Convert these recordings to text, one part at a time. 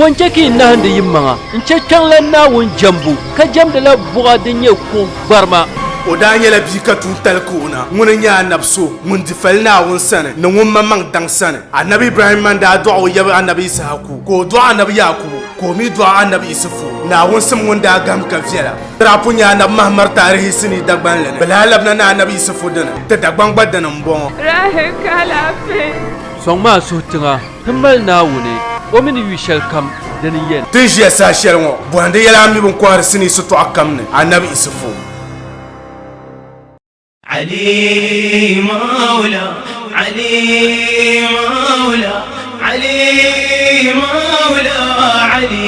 Bɔ n-chɛ ka yi nahindi yimaŋa n-chɛ kpiɔŋlan Naawuni jɛmbu, ka jɛmdila buɣa din nyɛ kuɣ gbarima? O daa nyɛla bia ka tuuntali ka o na. Ŋuni n-nyɛ anabi so ŋun di fali Naawuni sani ni ŋun maŋmaŋ daŋ sani. Anabi Ibrahimma n-daa dɔɣi o yab anabi Yisahaku, ka o dɔɣi anabi Yaakubu, ka o mi dɔɣi anabi Isufu. Naawuni sim ŋun daa gahim ka viɛla. Ti daa pun nya anabi Mahamar taarihi sinii Dagbanli ni. Bɛ lahi labina ni anabi Isufu dini. Ti Dagbaŋ gba dini m-bɔŋɔ. Rahi ka alaafee. Sɔŋmi a suhu tiŋa ti mali Naawuni, o mi ni yu shɛlikam dini yɛn. Ti ni ʒiya saha shɛli ŋɔ, bɔhindi yɛla a mi bɛ ni kɔhiri sinii sitɔɣu kam ni, Anabi Isufu. Ali Maula Ali Maula Ali Maula Ali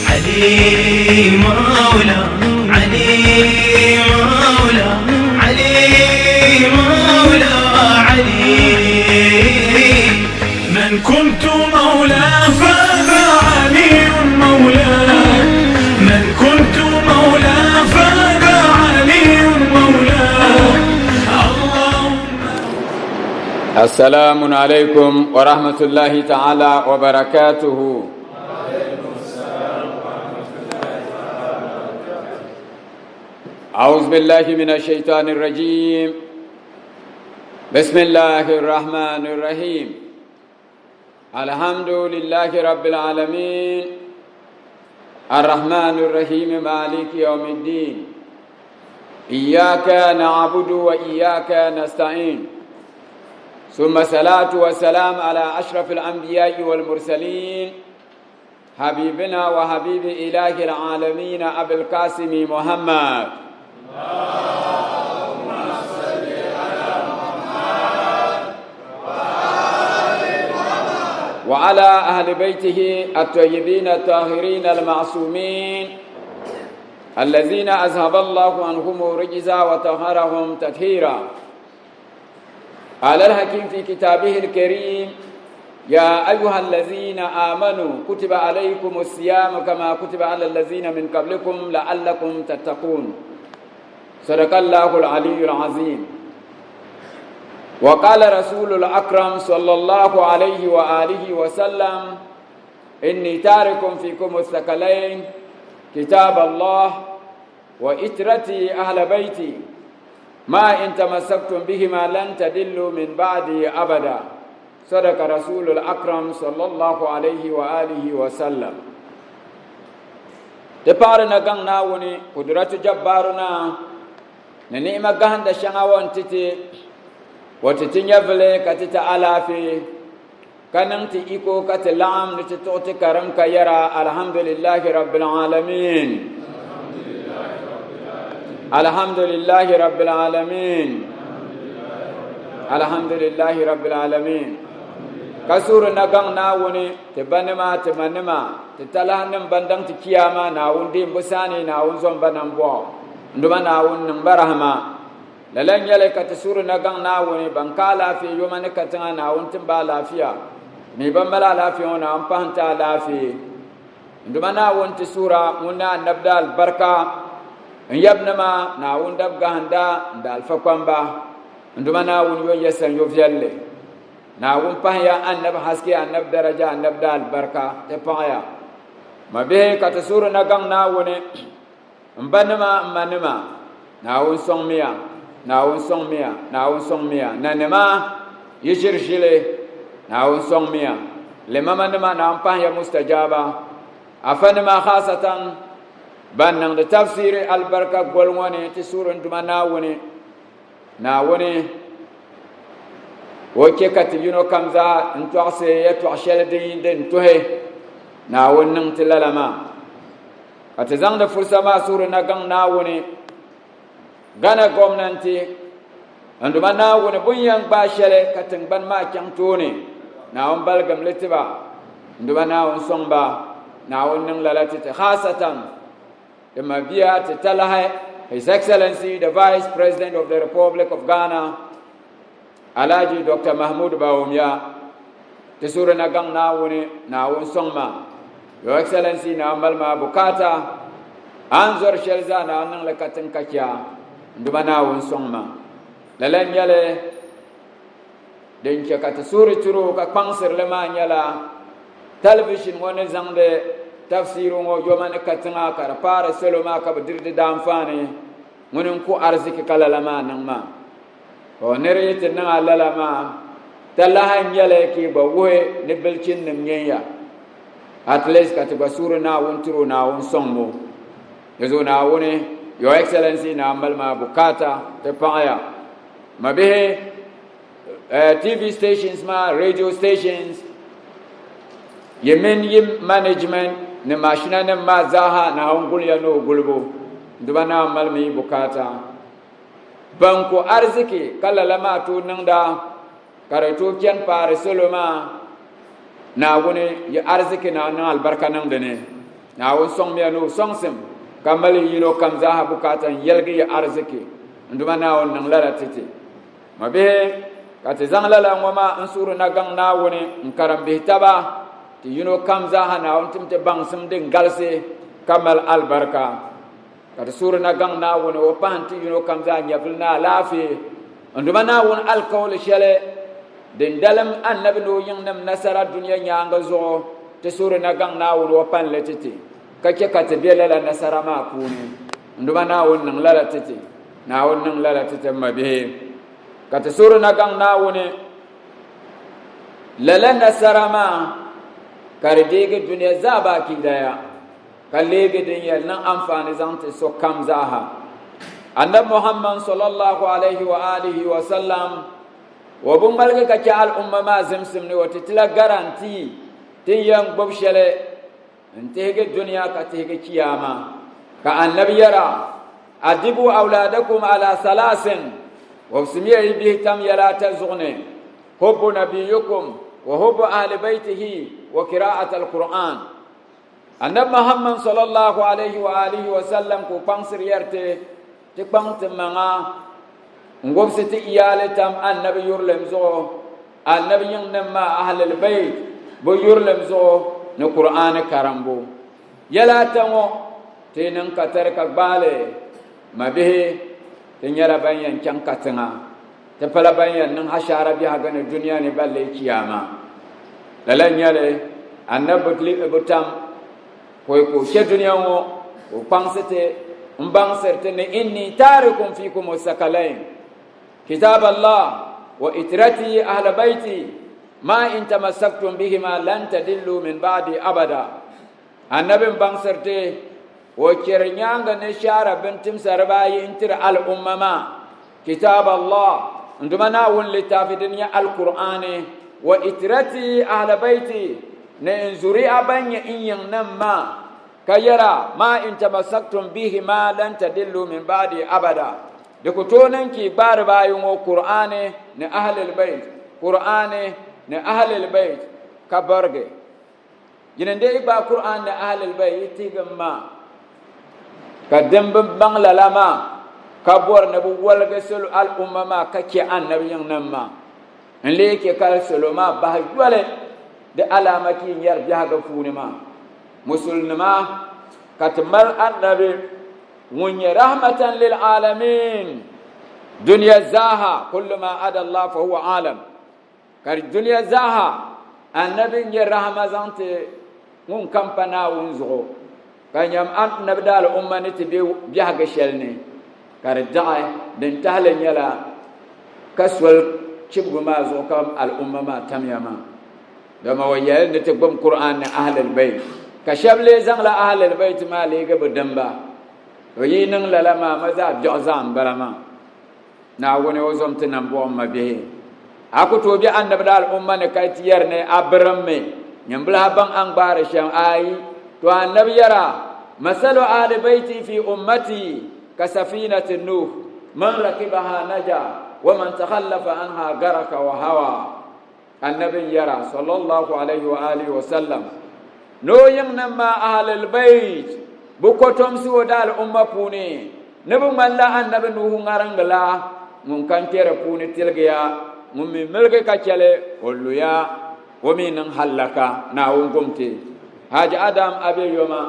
Ali Maula Ali Maula Ali Maula Ali من كنت مولاه فهذا علي مولاه من كنت مولاه فهذا علي مولاه اللهم السلام عليكم ورحمة الله تعالى وبركاته أعوذ بالله من الشيطان الرجيم بسم الله الرحمن الرحيم الحمد لله رب العالمين الرحمن الرحيم مالك يوم الدين إياك نعبد وإياك نستعين ثم صلاة والسلام على أشرف الأنبياء والمرسلين حبيبنا وحبيب إله العالمين أبي القاسم محمد اللهم صل على محمد وآل محمد وعلى أهل بيته الطيبين الطاهرين المعصومين الذين أذهب الله عنهم رجزا وطهرهم تطهيرا قال الحكيم في كتابه الكريم يا أيها الذين آمنوا كتب عليكم الصيام كما كتب على الذين من قبلكم لعلكم تتقون صدق الله العلي العظيم وقال رسول الأكرم صلى الله عليه وآله وسلم إني تارك فيكم الثقلين كتاب الله وإترتي أهل بيتي ما إن تمسكتم بهما لن تدلوا من بعدي أبدا صدق رسول الأكرم صلى الله عليه وآله وسلم ti paɣiri na gaŋ Naawuni Kudiratu Jabbaru na ni ni'ima gahinda shɛŋa o ni ti ti o ti ti nyɛvili ka ti ti alaafee ka niŋ ti iko ka ti laɣim ni ti tuɣi ti karim ka yɛra alhamdulillahi rabbil alamin alhamdulillahi rabbil alamin alhamdulillahi rabbil alamin ka suuri na gaŋ naawuni ti banima ti manima ti talahinim ban daŋ ti kiyama naawuni din bi saani naawuni zom ba nambɔɣu nduma naawuni niŋ ba rahama Lala n-nyɛ li ka ti suhiri na gaŋ Naawuni ban ka alaafee yoma ni katiŋa Naawuni tim ba alaafia. Mi ban mali alaafee ŋɔ Naawuni pahi n-ti alaafee. N Duuma Naawuni ti suhira ŋun ni Anabi da alibarika, n yabinima, Naawuni dab gahinda, n da alifa kpamba. N Duuma Naawuni yo n ya sanyo viɛlli. Naawuni pahi ya Anabi haske, Anabi daraja, Anabi da alibarika ti paɣiya. Mabihi ka ti suhiri na gaŋ Naawuni. M banima, m manima, Naawuni sɔŋmiya, Naawuni sɔŋmiya, Naawuni sɔŋmiya. Nanima, yi ʒiri ʒili, Naawuni sɔŋmiya. Limamanima, Naawuni pahiya mustajaaba. Afanima, khaasatan, ban niŋdi tafsiiri alibarika goli ŋɔ ni ti suuri n Duuma Naawuni. Naawuni, O chɛ ka ti yino kam zaa n-tɔɣisi yɛtɔɣ shɛli din din tuhi. Naawuni niŋ ti lala maa. Ka ti zaŋdi fursa maa suhuri na gaŋ Naawuni Ghana gomnanti n Duuma Naawuni bɛ ni yɛn gbaai shɛli ka tiŋgbani maa chaŋ tooni Naawuni baligim li ti ba n Duuma Naawuni sɔŋ ba Naawuni niŋ lala ti ti khaasatan ti mabia ti talahi His Excellency the Vice President of the Republic of Ghana Alhaji Dr. Mahmoud Bawumia ti suhuri na gaŋ Naawuni, Naawuni sɔŋ ma. Your Excellency Naawuni mali ma bukaata, a ni zɔri shɛli zaa Naawuni niŋ li katiŋ ka chɛ a, n Duuma Naawuni sɔŋ ma. Lala n-nyɛ li din chɛ ka ti suhuri tiri o ka kpaŋsiri li maa nyɛla Television ŋɔ ni zaŋdi tafsiru ŋɔ yoma ni katiŋa ka di paari salo maa ka bɛ diri di daanfaani. Ŋuni n-ku ariziki ka lala maa niŋ maa? O nir yi ti niŋ a lala maa, talahi n-nyɛ li ka yi gba wuhi ni bilchinnim nyɛn ya. At least ka ti gba suuri Naawuni tiri o Naawuni sɔŋm o. Di zuɣu Naawuni, Your Excellency Naa mali maa bukaata ti paɣiya. Mabihi, TV stations maa, radio stations, yi mini yi management ni mashina nim maa zaaha Naawuni guliya ni o gulibu. Duba Naa mali mi yi bukaata. Ban ku ariziki ka lala maa tooi niŋda ka di tooi chani paari salo maa, Naawuni yi ariziki na niŋ alibarika niŋ di ni. Naawuni sɔŋmiya ni o sɔŋsim ka mali yino kam zaaha bukaata n-yɛligi yi ariziki. N Duuma Naawuni niŋ lala ti ti. Mabihi, ka ti zaŋ lala ŋɔ maa n-suhiri na gaŋ Naawuni n-karim bihi taba, ti yino kam zaaha Naawuni tim ti baŋsim din galisi ka mali alibarika. Ka ti suhiri na gaŋ Naawuni o pahi n-ti yino kam zaa nyɛvili ni alaafee. N Duuma Naawuni alikauli shɛli din dalim Annabi ni o yiŋnim nasara dunia nyaaŋa zuɣu, ti suhiri na gaŋ Naawuni o pan li ti ti, ka chɛ ka ti be lala nasara maa puuni. N Duuma Naawuni niŋ lala ti ti. Naawuni niŋ lala ti ti m mabihi. Ka ti suhiri na gaŋ Naawuni lala nasara maa ka di deegi dunia zaa baakidaya. Ka leegi din yɛn niŋ anfaani zaŋ ti sokam zaaha. Annabi Muhammad sallallahu alaihi wa alihi wa sallam o bi ŋmaligi ka chɛ al'umma maa zimsim ni o ti tila garantii tin yɛn gbubi shɛli n-tihigi dunia ka tihigi chiyaama. Ka Annabi yɛra, Adibu awladakum ala salaasin, wobisimiya yi bihi tam yɛla ata zuɣu ni, hubbu nabiyukum wa hubbu ahli baytihi wa kira'at al-Qur'an. Annabi Muhammad sallallahu alaihi wa alihi wa sallam ka o kpaŋsiri yɛri ti, ti kpaŋ ti maŋa n-wubisi ti iyaali tam Annabi yurilim zuɣu, Annabi yiŋnim maa Ahlul Bayt bɛ yurilim zuɣu ni Kur'aani karimbu. Yɛla ata ŋɔ ti niŋ katari ka gbaai li, mabihi, ti nyɛla ban yɛn chaŋ katiŋa, ti pala ban yɛn niŋ hashaara biɛhigu ni dunia ni ballee chiyaama. Lala n-nyɛ li, Annabi bi tam pɔi ka o chɛ dunia ŋɔ, ka o kpaŋsi ti m-baŋsiri ti ni inni taarikum fiikum sakalain, kitaab Allah wa itirati ahla bayti ma in tamassaktum bihima lan tadillu min ba'di abada. Annabi m-baŋsiri ti o chɛri nyaaŋa ni shaara bintimsa dibaayi n-tiri al'umma maa, Kitaab Allah, n Duuma Naawuni litaafi din nyɛ Alkur'aani, wa itirati ahla bayti, ni n zuriya ban nyɛ n yiŋnim maa, ka yɛra, Maa in tamassaktum bihima lan tadillu min ba'di abada. Di ku tooi niŋ ka yi gbaai dibaayi ŋɔ, Kur'aani ni Ahlil bayt, Kur'aani ni Ahlil bayt, ka barigi. Yini n-dee yi gbaai Kur'an ni Ahlul Bayt yi tihigi m maa, ka din bi baŋ lala maa ka bɔri ni bɛ woligi salo al'umma maa ka chɛ Annabi yiŋnim maa n-lee chɛ ka salo maa bahi yoli di alaama ka yi nyari biɛhigu puuni maa. Musulinima, ka ti mali Annabi ŋun nyɛ rahmatan lil alamin dunia zaaha, kullu ma ada Allah fa huwa alam. Ka di dunia zaaha Annabi n-nyɛ rahama zaŋ ti ŋun kam pa Naawuni zuɣu, ka nyam Annabi daali'umma ni ti be biɛhigu shɛli ni, ka di daɣi din tahili nyɛla ka soli chibigu maa zuɣu ka al'umma maa tamya maa. Dama o yɛli ni ti gbubi Kur'an ni Ahlul Bayt, ka shɛba lee zaŋla Ahlul Bayt maa leegi bɛ dimba. O yi niŋ lala maa, ma zaa biɛɣu zaa m-bala maa. Naawuni o zom ti nambɔɣu m mabihi. A ku tooi be Annabi daal umma ni ka ti yɛri ni a birimmi nyimbilahi baŋ a ni gbaari shɛm? Aai! To Annabi yɛra, Masalu ahli bayti fi ummati ka safinati Nuh, man rakibaha naja wa man takhallafa anha garaka wa hawa. Annabi n-yɛra, sallallahu alayhi wa alihi wa sallam, ni o yiŋnim maa Ahlul Bayt bɛ kɔtomsi o daal umma puuni ni bɛ ŋmanila Annabi Nuhu ŋariŋgi la, ŋun ka n-kpe di puuni tiligiya, ŋun mi miligi ka chɛ li o luya, o mi niŋ hallaka. Naawuni gum ti. Haji Adam a be yoma,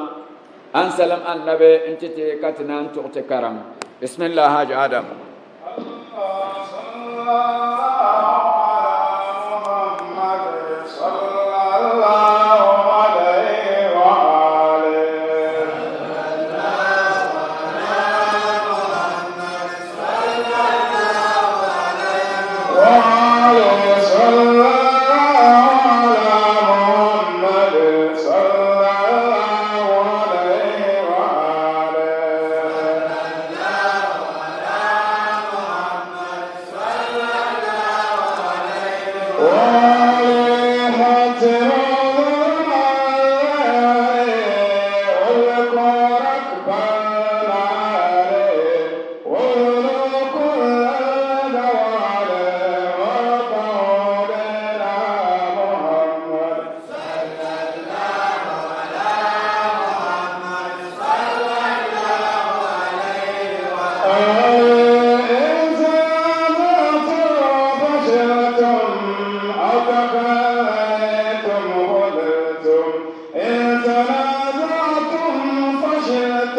a ni salim Annabi n-ti ti ka ti naan tuɣi ti karim. Bismillah Haji Adam.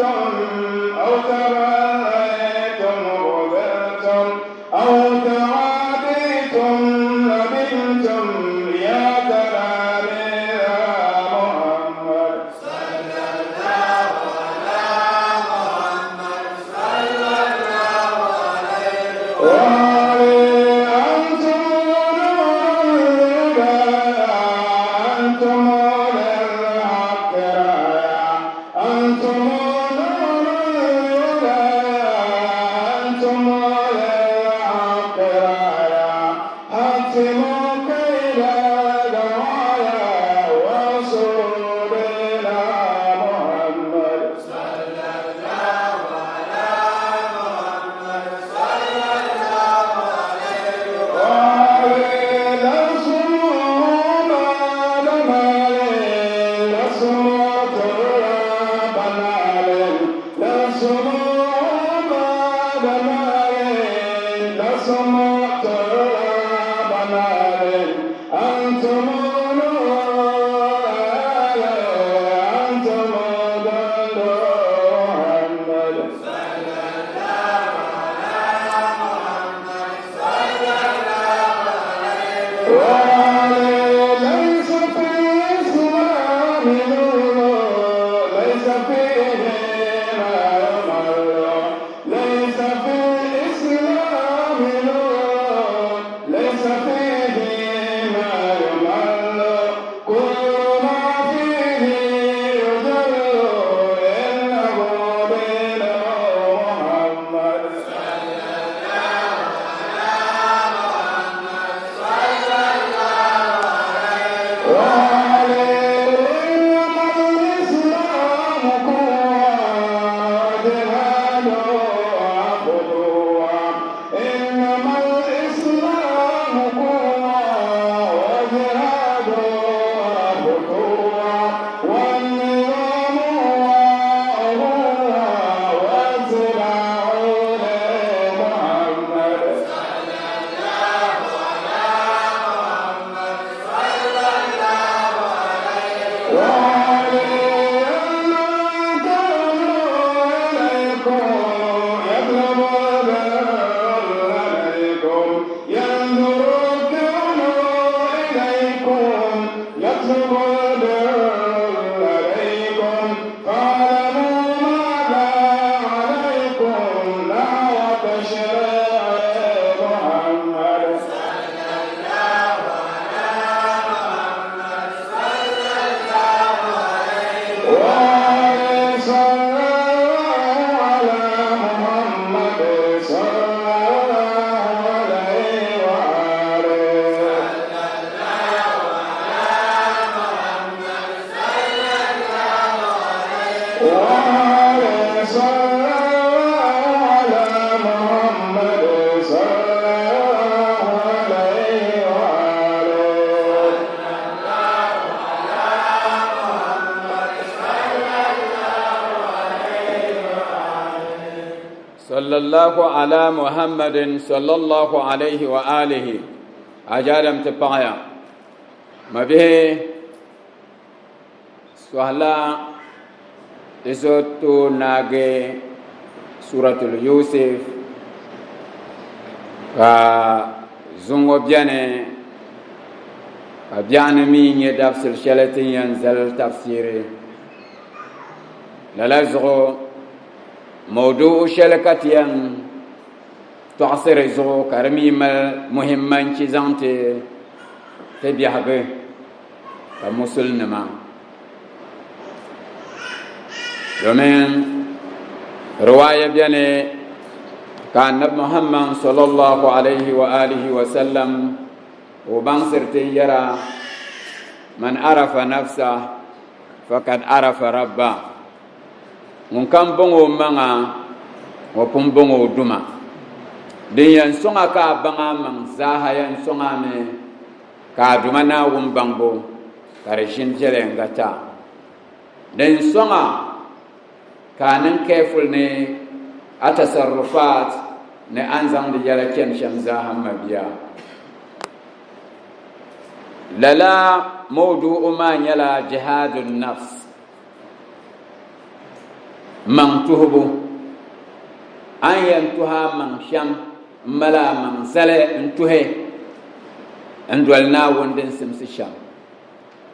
توليتم أو تبايتم غبرتم أو تعاديتم لبنتم يا تلاميذ محمد. صلى الله على محمد صلى الله عليه وآله. أنتم نور الهدى، أنتم للحق راية، أنتم نور الهدى، أنتم للحق راية، حتموا كيد الدعايا وانصروا دين محمد. صلى الله على محمد صلى الله عليه وآله. لسموا مال مال، لسموا ترابا عليه، لسموا مال مال، لسموا ترابا عليه، أنتم نور، أنتم ضل محمد. صلى الله على محمد صلى الله عليه وآله. ليس في الإسلام ذل، ليس فيه ما يمل، ليس في الإسلام ذل، ليس فيه ما يمل، كل ما فيه يدل إنه دين محمد. صلى الله على محمد صلى الله عليه وآله. إنما الإسلام قوة وجهاد وخطوة، إنما الإسلام قوة وجهاد وخطوة، والنظام وأبوة واتباع لمحمد. صلى الله على محمد صلى الله عليه وآله. إليكم يطلب البر عليكم، ينظر الكون إليكم، يطلب البر عليكم، فاعلموا ماذا عليكم نحو تشريع محمد. صلى الله على محمد صلى الله عليه وآله. صلى الله على محمد صلى الله عليه وآله. صلى الله على محمد صلى الله عليه وآله. صلى الله على محمد صلى الله عليه وآله. صلى الله على محمد صلى الله عليه وآله. Ajaadam ti paɣaya mabihi sɔhila ti so tooi naagi suratul Yusuf, ka zuŋɔ beni ka biɛɣuni mi nyɛ dabisili shɛli ti ni yɛn zali tafsiri. Lala zuɣu mawdu'u shɛli ka ti yɛn tɔɣisiri zuɣu ka di mi mali muhimmanchi zaŋ ti ti biɛhigu ka musulinima, domin riwaaya beni ka Annabi Muhammad sallallahu alayhi wa alihi wa sallam o baŋsiri ti yɛra, man arafa nafsa fakad arafa rabba, ŋun kam bɔŋ o maŋa o pun bɔŋ o duma. Din yɛn sɔŋ a ka a baŋ a maŋ zaaha yɛn sɔŋ a mi ka a duma Naawuni baŋbu ka di ʒini viɛlɛŋga ta. Din sɔŋ a ka a niŋ careful ni a tasarrufaat ni a ni zaŋdi yɛla chani shɛm zaaha m mabia. Lala mawdu'u maa nyɛla jihadu nafs. Maŋ tuhibu, A ni yɛn tuhi a maŋ shɛm m-mali a maŋ zali n-tuhi n-doli Naawuni din simsi shɛm.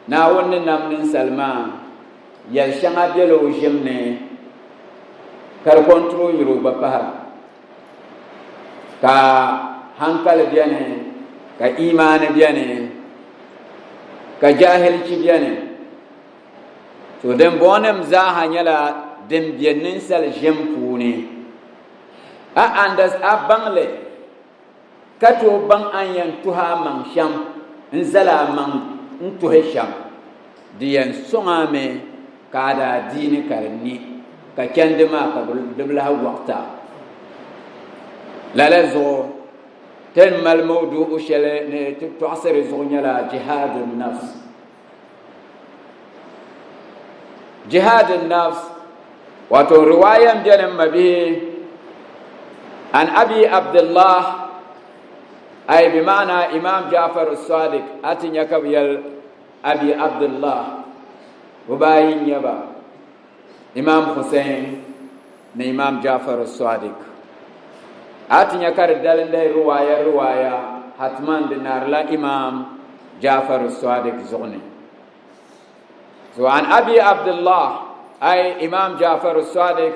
Naawuni ni nam ninsal maa, yɛl shɛŋa bela o ʒim ni ka di kɔnturoyiri o gba pahira. Ka hankali beni, ka imaani beni, ka jahilchi beni. To dimbɔŋɔnim zaaha nyɛla din be ninsal ʒim puuni. A andas a baŋ li ka tooi baŋ a ni yɛn tuhi a maŋ shɛm n-zali a maŋ n-tuhi shɛm, di yɛn sɔŋ a mi ka a daa diini ka di ni, ka chandi maa ka di bi lahi wɔɣita a. Lala zuɣu ti ni mali mawduɣu shɛli ni ti tɔɣisi di zuɣu nyɛla jihaadu nafs. Jihad nafs wato riwayan bɛni m mabihi an abi abdullah ay bi maana imam jafar sadiq ati nya ka bi yɛli abi abdullah bi baayi n nyɛba imam hussein ni imam jafar sadiq ati nya ka di dalindahi riwaaya riwaaya hatman di naarila imam jafar sadiq zuɣu ni. So an abi abdullah ay imam jafar sadiq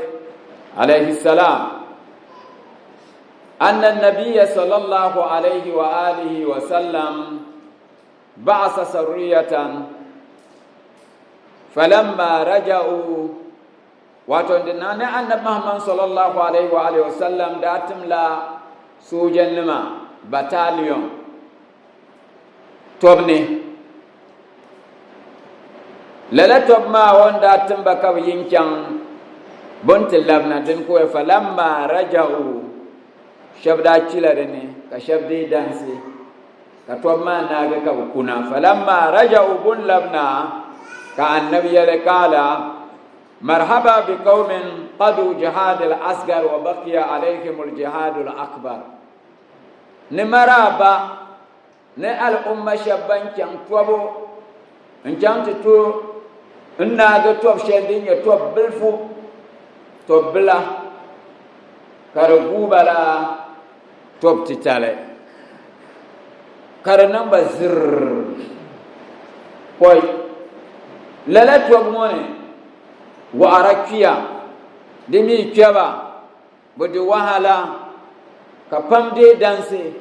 alayhi salam أن النبي صلى الله عليه وآله وسلم بعث سرية فلما رجعوا Wato di niŋ ni Annabi Muhammad sallallahu alaihi wa alihi wasallam daa timla soojanima battalion tɔbu ni. Lala tɔbu maa o ni daa tim ba ka bɛ yi n-chaŋ bɛ ni ti labina dini ka o yɛli falamma raja'u shɛba daa kpila di ni ka shɛba deei dansi ka tɔbu maa naagi ka bɛ kuna falamma raja'u bɛ ni labina ka Annabi yɛli kaala Marhaba bi qawmin qadu jihad al-asgar wa baqiya alayhim al-jihad al-akbar. Ni maraba ni al'umma shɛba ban chaŋ tɔbu n-chaŋ ti to n-naagi tɔbu shɛli din nyɛ tɔbu bilifu, tɔbu bila, ka di guui ba la tɔbu titali, ka di niŋ ba zirr pɔi. Lala tɔbu ŋɔ ni, wɔɣira kpiya, di mi kpɛba, bɛ di wahala, ka pam deei dansi,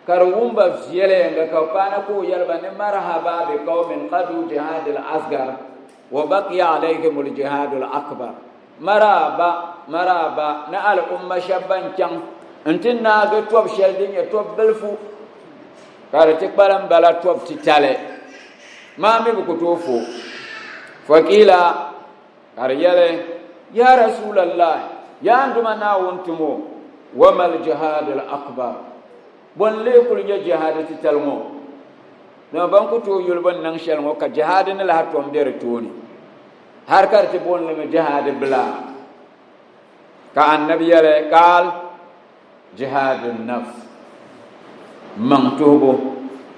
ka di wum ba viɛlɛŋga, ka bɛ paana ka o yɛli ba ni marhaba bi qawmin qadu jihadil asgar wa baqiya alayhimul jihadul akbar. Maraaba, maraaba, ni al'umma shɛba ban chaŋ nti naagi tɔbu shɛli din nyɛ tɔbu bilifu, ka di ti kpalim bala tɔbu titali maa mi bi ku tooi fo. Faqiila, ka di yɛli, Yaa Rasuulallahi, yaa n Duuma Naawuni tumo, wamal jihaadul akbar, bɔ n-lee kuli nyɛ jihaadi titali ŋɔ? Dama ban ku tooi yuli bɛ ni niŋ shɛli ŋɔ ka jihaadi ni lahi tom be di tooni. Har ka di ti booni li mi jihaadi bila. Ka Annabi yɛli, Qaal, Jihaadu nafs, maŋ tuhibu,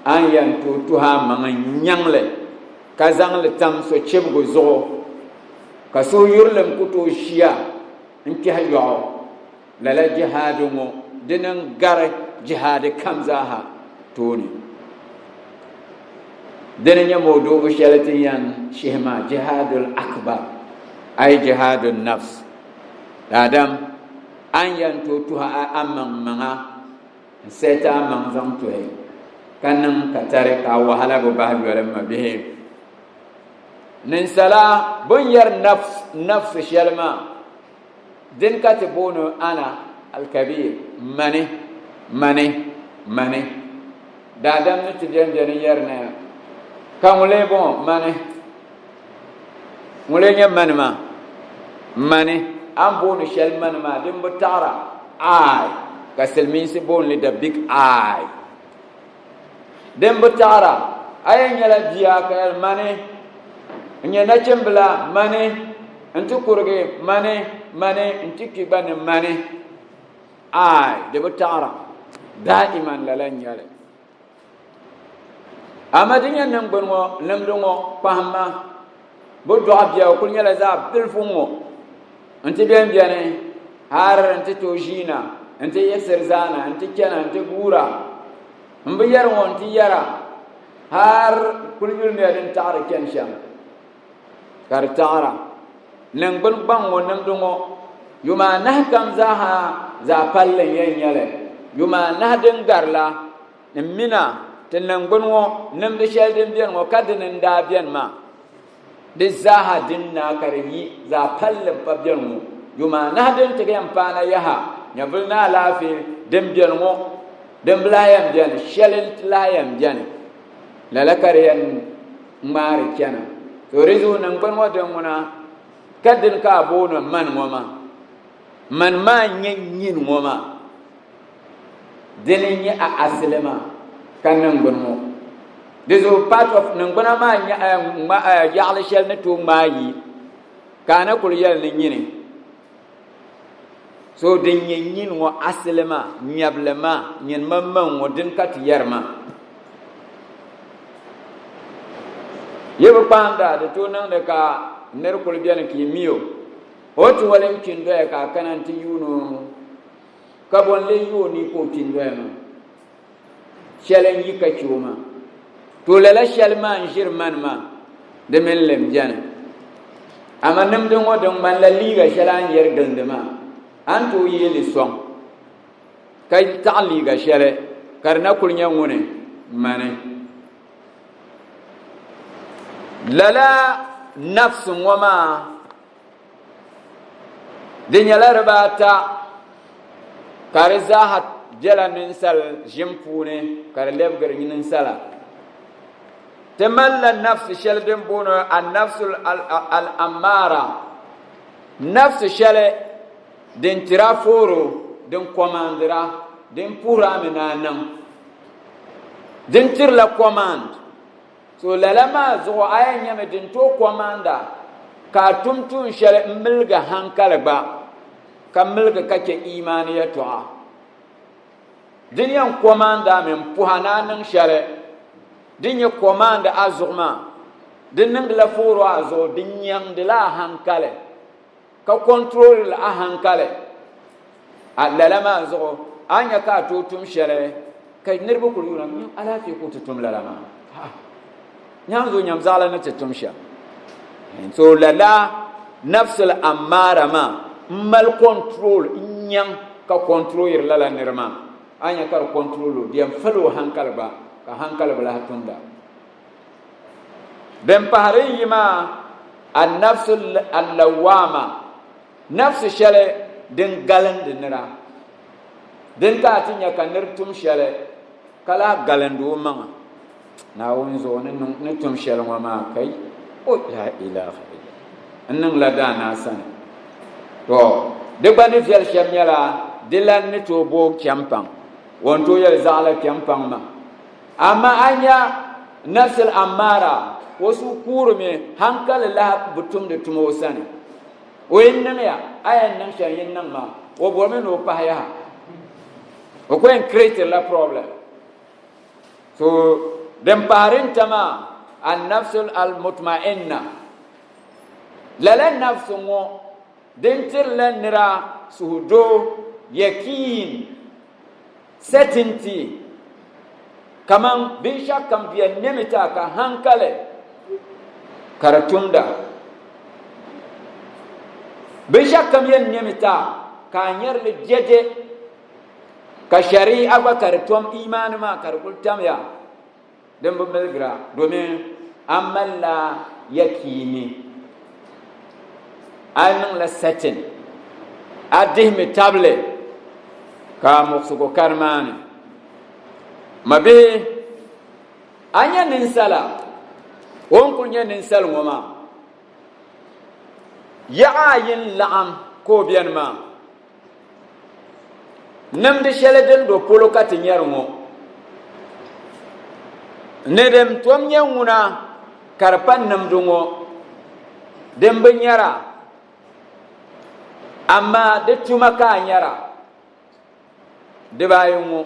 a ni yɛn tooi tuhi a maŋa n-nyaŋ li ka zaŋ li tam sochibigi zuɣu ka suhuyurilim ku tooi ʒiya n-kpɛhi yɔɣu, lala jihaadi ŋɔ dini n-gari jihaadi kam zaaha tooni. Dini nyɛ mawduɣu shɛli ti yɛn shihi maa, Jihadul Akbar, ay Jihadun Nafs. Daadam, a ni yɛn tooi tuhi a maŋ maŋa n-sɛti a maŋ zaŋ tuhi ka niŋ katari ka a wahala bi bahi yoli m mabihi. Ninsala bɛ ni yɛri nafs, nafs shɛli maa, dini ka ti booni ana al-kabir, mani, mani, mani. Daadam ni ti beni beni yɛri ni ka ŋun lee bɔŋɔ mani, ŋun lee nyɛ mani maa, mani, a ni booni shɛli mani maa din bi taɣira I ka silimiinsi booni li the big I. Din bi taɣira a yɛn nyɛla bia ka yɛli mani n nyɛ nachimbila mani n ti kurigi mani mani n ti kpi gba ni mani ai di bi taɣira daiman lala n nyɛli amaa di nyɛ niŋgbuni ŋɔ nimdi ŋɔ kpahimma bi dɔɣi bia o kuli nyɛla zaɣ bilifu ŋɔ. N-ti beni beni har nti tooi ʒiina, nti yiɣisiri zaana, nti chana, nti guura. M bi yɛri ŋɔ nti yɛra har kuli yulimiya din taɣiri chani shɛm ka di taɣira. Niŋgbuni gbaŋ ŋɔ nimdi ŋɔ yuma anahi kam zaaha zaɣ palli n-yɛn nyɛ li. Yuma anahi din gari la, m mina ti niŋgbuni ŋɔ nimdi shɛli din beni ŋɔ ka dini n-daa beni maa. Di zaaha din na ka di yi zaɣ palli m-pa beni ŋɔ. Yuma anahi din ti yɛn paana yaha, nyɛvili ni alaafee din beni ŋɔ, din bi lahi yɛn beni, shɛli n-ti lahi yɛn beni. Lala ka di yɛn ŋmaari chana. To di zuɣu niŋgbuni ŋɔ din ŋuna ka dini ka a booni mani ŋɔ maa. Mani maa n-nyɛ nyin ŋɔ maa. Dini n-nyɛ a asili maa ka niŋgbuni ŋɔ. Di zuɣu part of niŋgbuna maa yaɣili shɛli ni tooi ŋmaai yi ka a na kuli yɛli ni nyini. So din nyɛ nyin ŋɔ asili maa, nyabili maa, nyin maŋmaŋ ŋɔ dini ka ti yɛri maa. Yi bi kpaanda di tooi niŋdi ka nir kuli beni ka yi mi o. O ti wali n-kpi n-doya ka a kana nti yuun o. Ka bɔ n-lee yi o ni ka o kpi n-doya maa? Shɛli n-yi ka chɛ o maa. To lala shɛli maa n-ʒiri mani maa, di mini li m-beni. Amaa nimdi ŋɔ din ŋmanila liiga shɛli a ni yɛri gilindi maa, a ni tooi yee li sɔŋ ka taɣi liiga shɛli ka di na kuli nyɛ ŋuni? Mani. Lala nafsi ŋɔ maa Di nyɛla dibaata ka di zaaha bela ninsal ʒim puuni ka di lɛbigiri ninsala. Ti malila nafsi shɛli din booni an-nafsul al-ammaara, nafsi shɛli din tira fooro, din kɔmaandira, din puhiri a mi ni a niŋ. Din tirila command. So lala maa zuɣu a yɛn nyami din tooi komanda ka a tum tuun shɛli m-miligi hankali gba, ka miligi ka chɛ imaani yɛtɔɣa. Din yɛn komanda a mi m-puhi a ni a niŋ shɛli, din nyɛ komanda a zuɣu maa, di niŋdila fooro a zuɣu, di nyaŋdila a hankali. Ka control a hankali a lala maa zuɣu a nya ka a tooi tum shɛli ka niriba kuli yuuna nyam alaafee ka o ti tum lala maa nyaŋ zo nyam zaɣila ni ti tum shɛm so lala nafsil ammaara maa n mali control n nyaŋ ka control yiri lala niri maa a nya ka di control o di yɛn fali o hankali gba ka hankali bi lahi tumda. Din pahiri yi maa, an-nafsu al-lawwama, nafsi shɛli din galindi nira, din ka a ti nya ka nir tum shɛli ka lahi galindi o maŋa, Naawuni zuɣu ni niŋ ni tum shɛli ŋɔ maa kai, o la ilaha illallah, n niŋla daanaa sani. To, di gba ni viɛli shɛm nyɛla di lan ni tooi booi kpɛm paŋ, o ni tooi yɛli zaɣila kpɛm paŋ maa. Amaa a nya nafsil ammaara, o suhu kuurimi, hankali lahi bi tumdi tuma o sani. O yi niŋya, a yɛn niŋ shɛm yi niŋ maa, o bɔrimi ni o pahi yaha. O ku yɛn creatirila problem. So din pahiri n-ta maa, an-nafsul al-mutma'inna. Lala nafsi ŋɔ din tirila nira suhudoo, yakiin, Certainty, kaman binshɛɣu kam di yɛn nɛmi ti a ka hankali ka di tumda. Binshɛɣu kam yɛn nɛmi ti a ka a nyari li dɛdɛ ka shari'a gba ka di tom imaani maa ka di kuli tamya din bi miligira domin a malila yakiini, a niŋla certain, a dihimi tabili ka muɣisigu kani maa ni. Mabihi, a nya ninsala, o ni kuli nyɛ ninsal ŋɔ maa, yaɣa ayi n-laɣim ka o beni maa. Nimdi shɛli din do polo ka ti nyɛri ŋɔ ni din tom nyɛ ŋuna ka di pa nimdi ŋɔ din bi nyɛra amaa di tuma ka a nyɛra dibaayi ŋɔ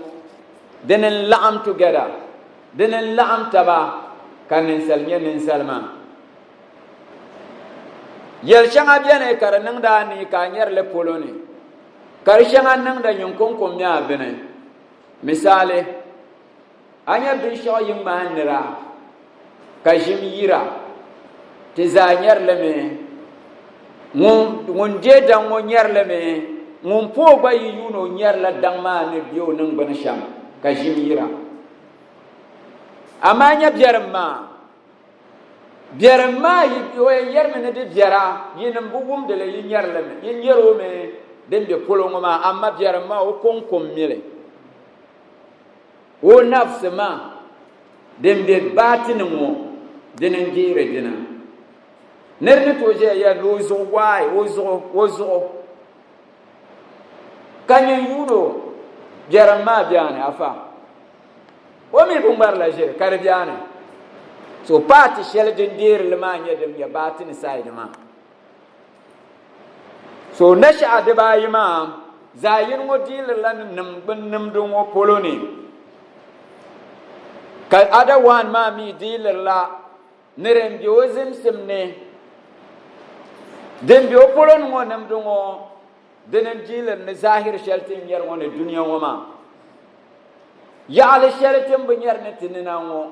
dini n laɣim together dini n laɣim taba ka ninsal nyɛ ninsal maa. Yɛl shɛŋa beni ka di niŋdi a ni ka a nyari li polo ni, ka di shɛŋa niŋdi nyin kɔŋko mi a bini. Misali, a nya binshɛɣu yi ŋmaai nira ka ʒim yira, ti zaa nyari li mi. Ŋun deei daŋ ŋɔ nyari li mi, ŋun po o gba yi yuun o nyarila daŋ maa ni be o niŋgbuni shɛm ka ʒim yira. Amaa nya biɛrim maa. Biɛrim maa yi o yɛn yɛrimi ni di biɛra, yinim bi wumdi li, yi nyari li mi, yi nyari o mi din be polo ŋɔ maa, amaa biɛrim maa o kɔŋko m-mi li. O nafsi maa din be baatini ŋɔ, dini n-deeri dina. Nir ni tooi ʒiya yɛli ni o zuɣu waai, o zuɣu, o zuɣu, ka nyin yuun o, biɛrim maa be a ni, afa. O mi bi ŋmarila ʒiri ka di be a ni. So paati shɛli din deeri li maa nyɛ din nyɛ baatini side maa. So nashaɣa dibaayi maa zaɣ yini ŋɔ deelirila ni niŋgbun nimdi ŋɔ polo ni ka other one maa mi deelirila ni din be o zimsim ni. Din be o polo ni ŋɔ nimdi ŋɔ Dini n-deeliri ni zahiri shɛli ti ni nyari ŋɔ ni dunia ŋɔ maa. Yaɣili shɛli ti ni bi nyari ni ti nina ŋɔ,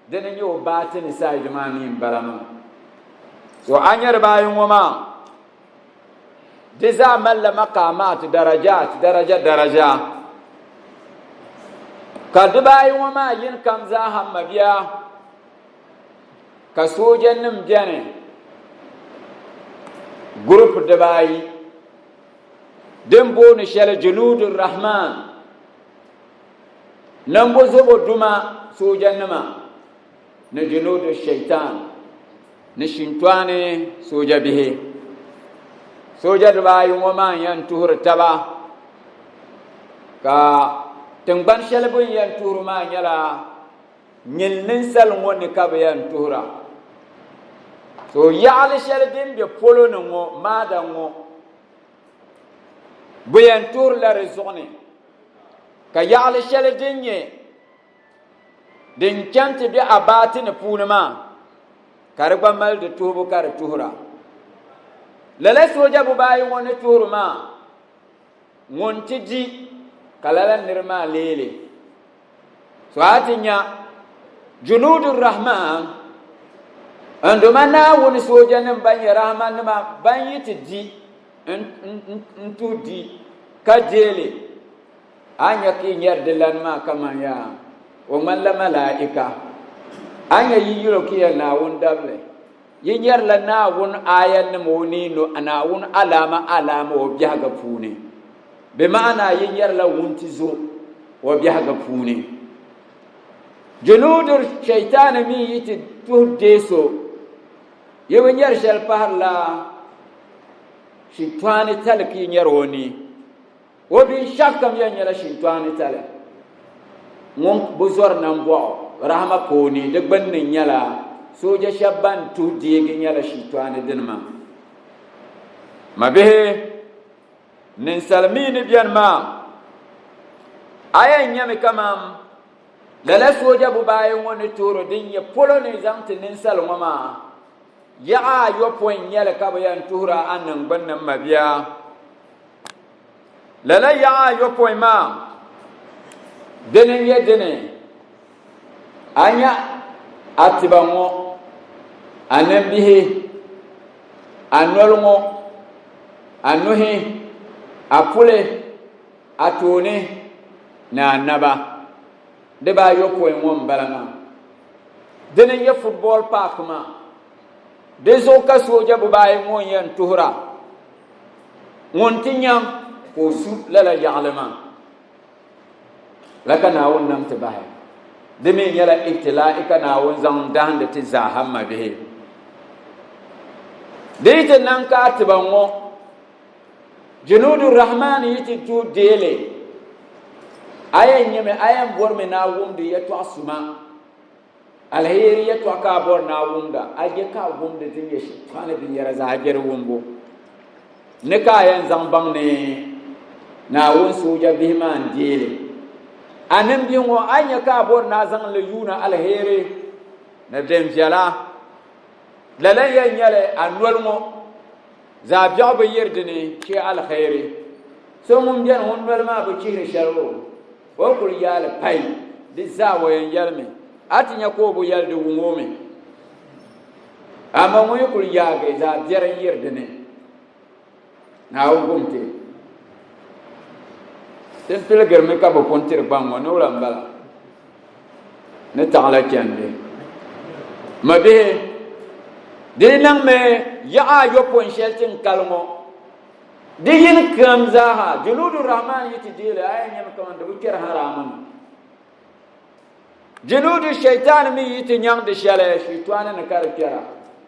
dini n-nyɛ o baatini side maa mi m-bala maa. So a nya dibaayi ŋɔ maa, di zaa malila maqaamaat, darajaat, daraja daraja. Ka dibaayi ŋɔ maa yini kam zaaha mabia ka soojanim beni group dibaayi din booni shɛli Junudu Rahman nambo zobo duma soojanima ni Junudu Shaitan ni shintɔɣani sooja bihi. Sooja dibaayi ŋɔ maa n-yɛn tuhiri taba ka tiŋgbani shɛli bɛ ni yɛn tuhiri maa nyɛla Nyin ninsal ŋɔ ni ka bɛ yɛn tuhira. To yaɣili shɛli din be polo ni ŋɔ, maada ŋɔ, bɛ yɛn tuhirila di zuɣu ni, ka yaɣili shɛli din nyɛ din chani ti be abaati ni puuni maa, ka di gba mali di tuhibu ka di tuhira. Lala sooja bibaayi ŋɔ ni tuhiri maa, ŋun ti di ka lala nir maa leei li. So a ti nya Junuudu Rahman, n Duuma Naawuni soojanim ban nyɛ Rahmannima ban yi ti di n-tuhi di ka deei li, a nya ka yi nyari di lan maa kaman yaa o ŋmanila malaa'ika. A nya yi yɛl o ka ya Naawuni dabili. Yi nyarila Naawuni aayanima o ni no Naawuni alaama alaama o biɛhigu puuni. Bɛ maana yi nyarila wuntizo o biɛhigu puuni. Junuudu shaitaani mi yi ti tuhi deei so, yi bi nyari shɛli pahirila shintɔɣani tali ka yi nyari o ni. O binshɛɣukam yɛn nyɛla shintɔɣani tali. Ŋun bi zɔri nambɔɣu rahama ka o ni, di gbunni nyɛla sooja shɛba ban tuhi deegi nyɛla shintɔɣani dini maa. Mabihi, ninsal mi ni beni maa, a yɛn nyami kaman lala sooja bibaayi ŋɔ ni tuhiri din nyɛ polo ni zaŋ ti ninsal ŋɔ maa. Yaɣa ayopɔin n-nyɛ li ka bɛ yɛn tuhiri a niŋgbunni m mabia. Lala yaɣa ayopɔin maa, dini n-nyɛ dini? A nya a tiba ŋɔ, a nimbihi, a noli ŋɔ, a nuhi, a puli, a tooni ni a naba. Dibaayopɔin ŋɔ m-bala maa. Dini n-nyɛ football park maa. Di zuɣu ka sooja bibaayi ŋɔ yɛn tuhira. Ŋun ti nyaŋ ka o su lala yaɣili maa la ka Naawuni nam ti bahi. Di mi nyɛla ibtilaa'i ka Naawuni zaŋ dahindi ti zaaha mabihi. Di yi ti niŋ ka a tiba ŋɔ Junuudu Rahman yi ti tuhi deeli, a yɛn nyami a yɛn bɔrimi ni a wumdi yɛtɔɣ suma. Aliheri yɛtɔɣa ka a bɔri ni a wumda, a je ka a wumdi din nyɛ shintɔɣini binyɛra zaa, a je di wumbu. Ni ka a yɛn zaŋ baŋ ni Naawuni sooja bihi maa n-deei li. A nimbihi ŋɔ, a yi nya ka a bɔri ni a zaŋ li yuuni aliheri ni din viɛla, lala n-yɛn nyɛ li a noli ŋɔ. Zaɣ biɛɣu bi yiri di ni shee aliheri. So ŋun beni ŋun noli maa bi chihiri shɛli o, o kul yaali pai, di zaa o yɛn yɛlimi. A ti nya ka o bi yɛli di wum o mi. Amaa ŋun yi kul yaagi, zaɣ biɛri n-yiri di ni. Naawuni gum ti. Ti piligirimi ka bɛ pun tiri gbaŋ ŋɔ ni wula m-bala ni taɣila chandi. Mabihi, di yi niŋmi yaɣa ayopɔin shɛli ti ni kali ŋɔ, di yini kam zaaha Junuudu Rahman yi ti deei li, a yɛn nyami kaman di bi kpɛri haramu ni. Junuudu Shaitan mi yi ti nyaŋ di shɛli, shitɔni ni ka di kpɛra.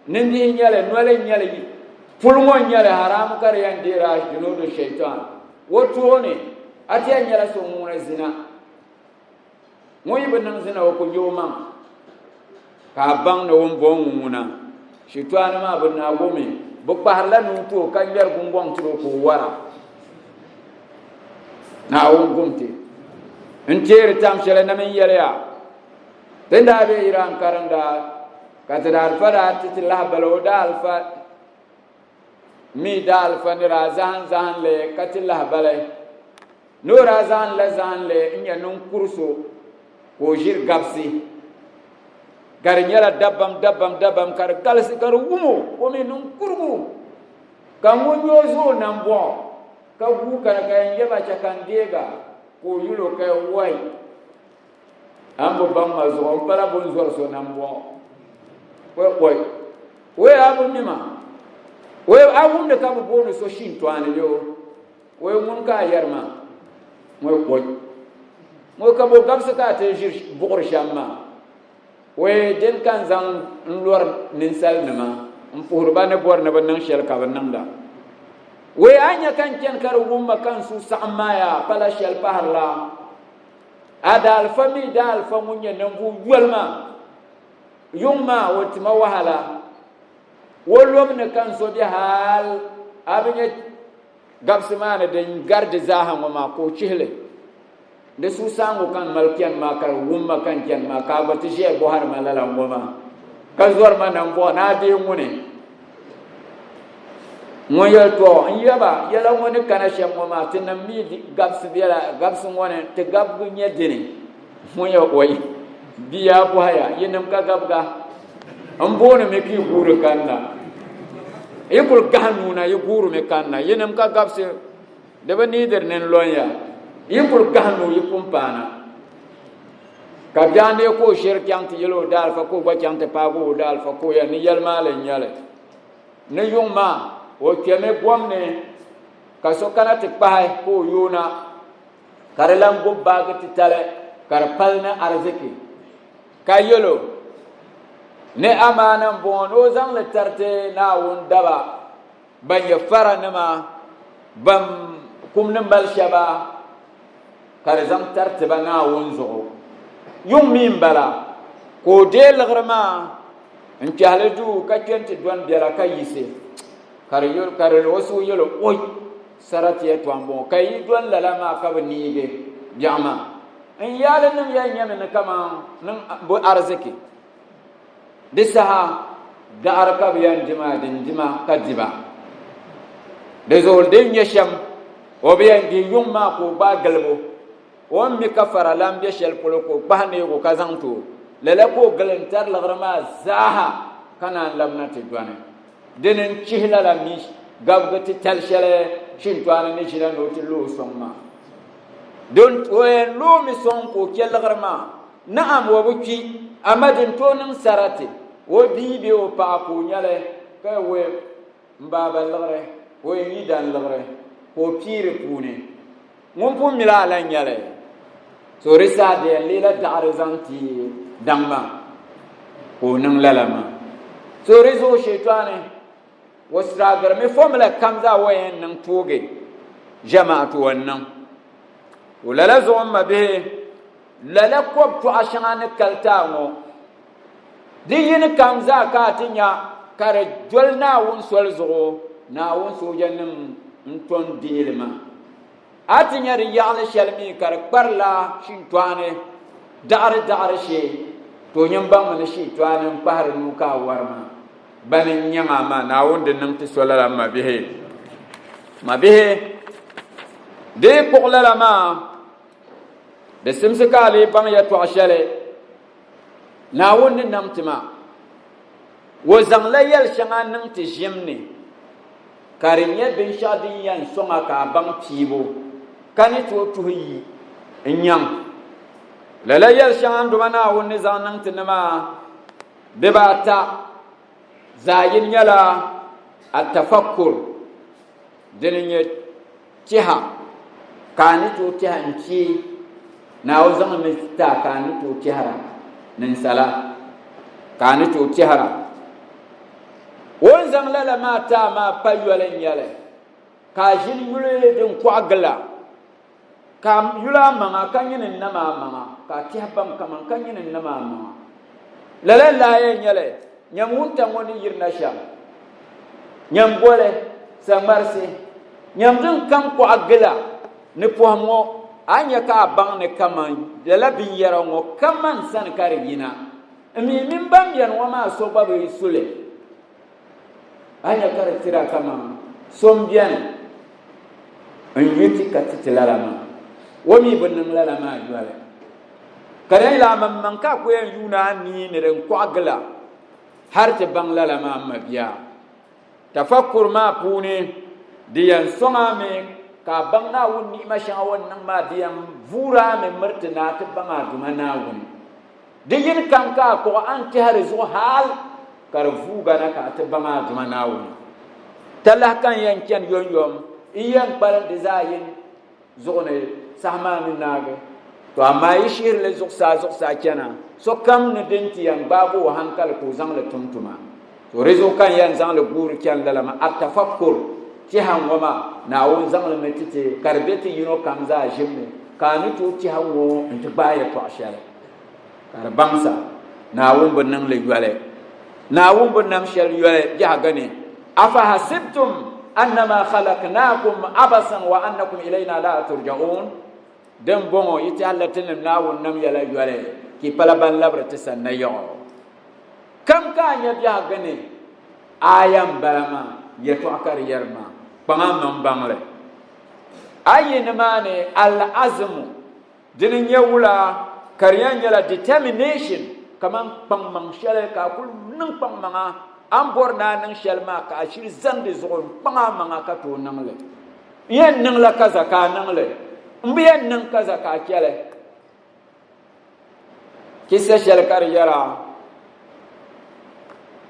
Nimbihi n-nyɛli, noli n-nyɛli, puli ŋɔ n-nyɛli, haramu ka di yɛn deeri a Junuudu Shaitan. O tooni, a ti yɛn nyɛla so ŋun zina. Ŋun yi bi niŋ zina o ku nya o maŋa, ka a baŋ ni o ni bɔŋ ŋun ŋuna. Shitɔni maa bi naag o mi, bɛ kpahirila nuu ti o ka ŋmɛri guŋgɔŋ tiri o ka o wara. Naawuni gum ti. N teeri tam shɛli na min yɛliya, Ti ni daa be Iran karinda ka ti daalifa daa ti ti lahabali o daalifa mi daalifa ni daa zahim zahinli ka ti lahabali ni o daa zahinla zahinli n-nyɛ ninkuri so ka o ʒiri gabisi ka di nyɛla dabam dabam dabam ka di galisi ka di wum o o mi ninkurigu ka ŋun nyɛ o zuɣu nambɔɣu ka guui kana ka yɛn yɛba chɛ ka n deega ka o yul o ka yɛn wai a ni bi baŋ ma zuɣu n pala bɛ ni zɔri so nambɔɣu oi oi a bi mi ma oi a wumdi ka bɛ booni so shintɔɣani bee o oi ŋuni ka a yɛri maa oi oi ŋɔ ka bo gabisi ka a ti ʒiri buɣiri shɛm maa Wee dini ka n zaŋ n lɔri ninsalinima m-puhiri ba ni bɔri ni bɛ niŋ shɛli ka bɛ niŋda? Wee a nya ka n chani ka di wum ma ka n suhu saɣim maa yaa pala shɛli pahirila a daalifa mi daalifa ŋun nyɛ ninvuɣ yoli maa yuŋ maa o ti ma wahala. O lomi ni ka n so be hal a bi nya Gabisi maa ni din gari di zaaha ŋɔ maa ka o chihi li. Di suhusaɣiŋgu ka n mali chani maa ka di wum ma ka n chani maa ka a gba ti ʒiya bɔhiri ma lala ŋɔ maa ka zɔri ma nambɔɣu ni a deei ŋuni. Ŋun yɛli, Tɔ! N yaba, yɛla ŋɔ ni kana shɛm ŋɔ maa, tinim mi gabisi bela gabisi ŋɔ ni, ti gabigu nyɛ dini? Ŋun yɛli, Oi! Bia bɔhaya, yinim ka gabiga? N booni mi ka yi guuri kanna. Yi kul gahi nuu na, yi guurimi kanna. Yinim ka gabisi, di bi neediri ni n lɔn ya. Yi kul gahi nuu, yi pun paana. Ka biɛɣu neei ka o shiri chaŋ ti yɛl o daalifa ka o gba chaŋ ti paagi o daalifa ka o yɛli ni yɛlimaali n-nyɛ li. Ni yuŋ maa, o kpɛmi gom ni ka so kana ti kpahi ka o yoona ka di lan gbubi baagi titali ka di pali ni ariziki. Ka yɛl o, Ni amaana m-bɔŋɔ ni o zaŋ li tariti Naawuni daba ban nyɛ faranima ban kum ni mali shɛba ka di zaŋ tariti ba Naawuni zuɣu. Yuŋ mi m-bala, ka o deei liɣiri maa n-kpɛhi li duu ka kpe nti dɔni biɛla ka yiɣisi, ka di o suhu yɛl o, Oi! Sarati yɛtɔɣa m-bɔŋɔ, ka yi dɔni lala maa ka bi neegi biɛɣu maa. N yaalinim yɛn nyɛmi ni kaman niŋ bɛ ariziki. Di saha daɣiri ka bɛ yɛn di maa din dima ka di ba. Di zuɣu di ni nyɛ shɛm, o bi yɛn gbihi yuŋ maa ka o gbaai gilibu. O ni mi ka fara lan be shɛli polo ka o kpahi neeg o ka zaŋ ti o. Lala ka o gili n-tari liɣiri maa zaaha ka naan labina ti dɔni. Dini n-chihi lala mi gabigi titali shɛli Shintɔɣani ni ʒina ni o ti lu o sɔŋ maa. Din o yɛn lu o mi sɔŋ ka o chɛ liɣiri maa. Naam, o bi kpi, amaa din tooi niŋ sarati, o bia bee o paɣa ka o nya li ka o m baaba liɣiri, o yɛn yi dan liɣiri ka o pii di puuni. Ŋun pun mi la a lan nya li. So di saha di yɛn leela daɣiri zaŋ ti daŋ maa ka o niŋ lala maa. So di zuɣu shɛtɔɣani o siragirimi fomila kam zaa o yɛn niŋ toogi ʒɛmaatu o ni niŋ. O lala zuɣu m mabihi lala kɔb tɔɣa shɛŋa ni kali ti a ŋɔ di yini kam zaa ka a ti nya ka di doli Naawuni soli zuɣu, Naawuni soojanim n-to n-deei li maa. A ti nya di yaɣili shɛli mi ka di kparila shintɔɣani daɣiri daɣiri shee, to nyin baŋmi ni shintɔɣani n-kpahiri nuu ka a wari maa. Bani n-nyaŋ a maa, Naawuni di niŋ ti so lala m mabihi. Mabihi, di yi kpuɣi lala maa, di simsi ka a lee baŋ yɛtɔɣ shɛli Naawuni ni nam ti maa. O zaŋla yɛl shɛŋa niŋ ti ʒim ni ka di nyɛ binshɛɣu din yɛn sɔŋ a ka a baŋ piibu ka ni tooi tuhi yi n-nyaŋ lala yɛl shɛŋa n Duuma Naawuni ni zaŋ niŋ ti ni maa. Dibaata zaɣ yini nyɛla atafakkur, dini n-nyɛ tɛha ka a ni tooi tɛha n-kpe Naawuni zaŋ mi ti a ka a ni tooi tɛhira ninsala ka a ni tooi tɛhira. O ni zaŋ lala maa ti a maa pa yoli n-nyɛ li ka a ʒini yuli din kɔɣi gila. Ka a yuli a maŋa ka nyini n-nam a maŋa, ka a tɛhi baŋ kaman ka nyini n-nam a maŋa. Lala n-daa yɛn nyɛ li, nyam wuntaŋ ŋɔ ni yirina shɛm, nyam goli, saŋmarisi, nyam din kam kɔɣa gila ni pɔhim ŋɔ, a ni nya ka a baŋ ni kaman lala binyɛra ŋɔ kaman sani ka di yina. M mi mini ban beni ŋɔ maa so gba bi su li. A nya ka di tira kaman so m-beni n-yu ti ka ti ti lala maa, o mi bi niŋ lala maa yoli. Ka di yɛn nyɛla a maŋmaŋ ka a ku yɛn yuuni a nii ni din kɔɣi gila hal ti baŋ lala maa m mabia. Tafakkur maa puuni, di yɛn sɔŋ a mi ka a baŋ Naawuni ni'ima shɛŋa o ni niŋ maa, di yɛn vuur a mi miri ti ni a ti baŋ a Duuma Naawuni. Di yini kam ka a kpuɣi a ni tɛhi di zuɣu hal ka di vuuga na ka a ti baŋ a Duuma Naawuni. Talahi ka n yɛn chani yomyom, n yɛn kpalim di zaa yini zuɣu ni saha maa ni naagi. To amaa yi shihiri li zuɣusaa zuɣusaa chana, sokam ni din ti yɛn gbaagi o hankali ka o zaŋ li tum tuma. To di zuɣu ka n yɛn zaŋ li guuri chani lala maa, at-tafakkur, tɛha ŋɔ maa, Naawuni zaŋ li mi ti ti ka di be ti yino kam zaa ʒim ni, ka a ni tooi tɛha ŋɔ nti gbaai yɛtɔɣ shɛli. Ka di baŋsa, Naawuni bi niŋ li yoli. Naawuni bi nam shɛli yoli biɛhigu ni. Afahasibtum annama khalaqnakum abasan wa annakum ilayna la turja'un? Din bɔŋɔ, yi tɛhirila tinim Naawuni nam ya la yoli, ka yi pala ban labiri ti sani na yaɣɔ? Kam ka a nya biɛhigu ni, aaya m-bala maa, yɛtɔɣa ka di yɛri maa, kpaŋ a maŋ baŋ li. A yi nimaani al-azmu, Dini n-nyɛ wula ka di yɛn nyɛla determination kaman kpaŋmaŋ shɛli ka a kuli niŋ kpaŋmaŋa a ni bɔri ni a niŋ shɛli maa ka a shiri zani di zuɣu n-kpaŋ a maŋa ka tooi niŋ li. N yɛn niŋla kaza ka a niŋ li, m bi yɛn niŋ kaza ka a chɛ li. Kisa shɛli ka di yɛra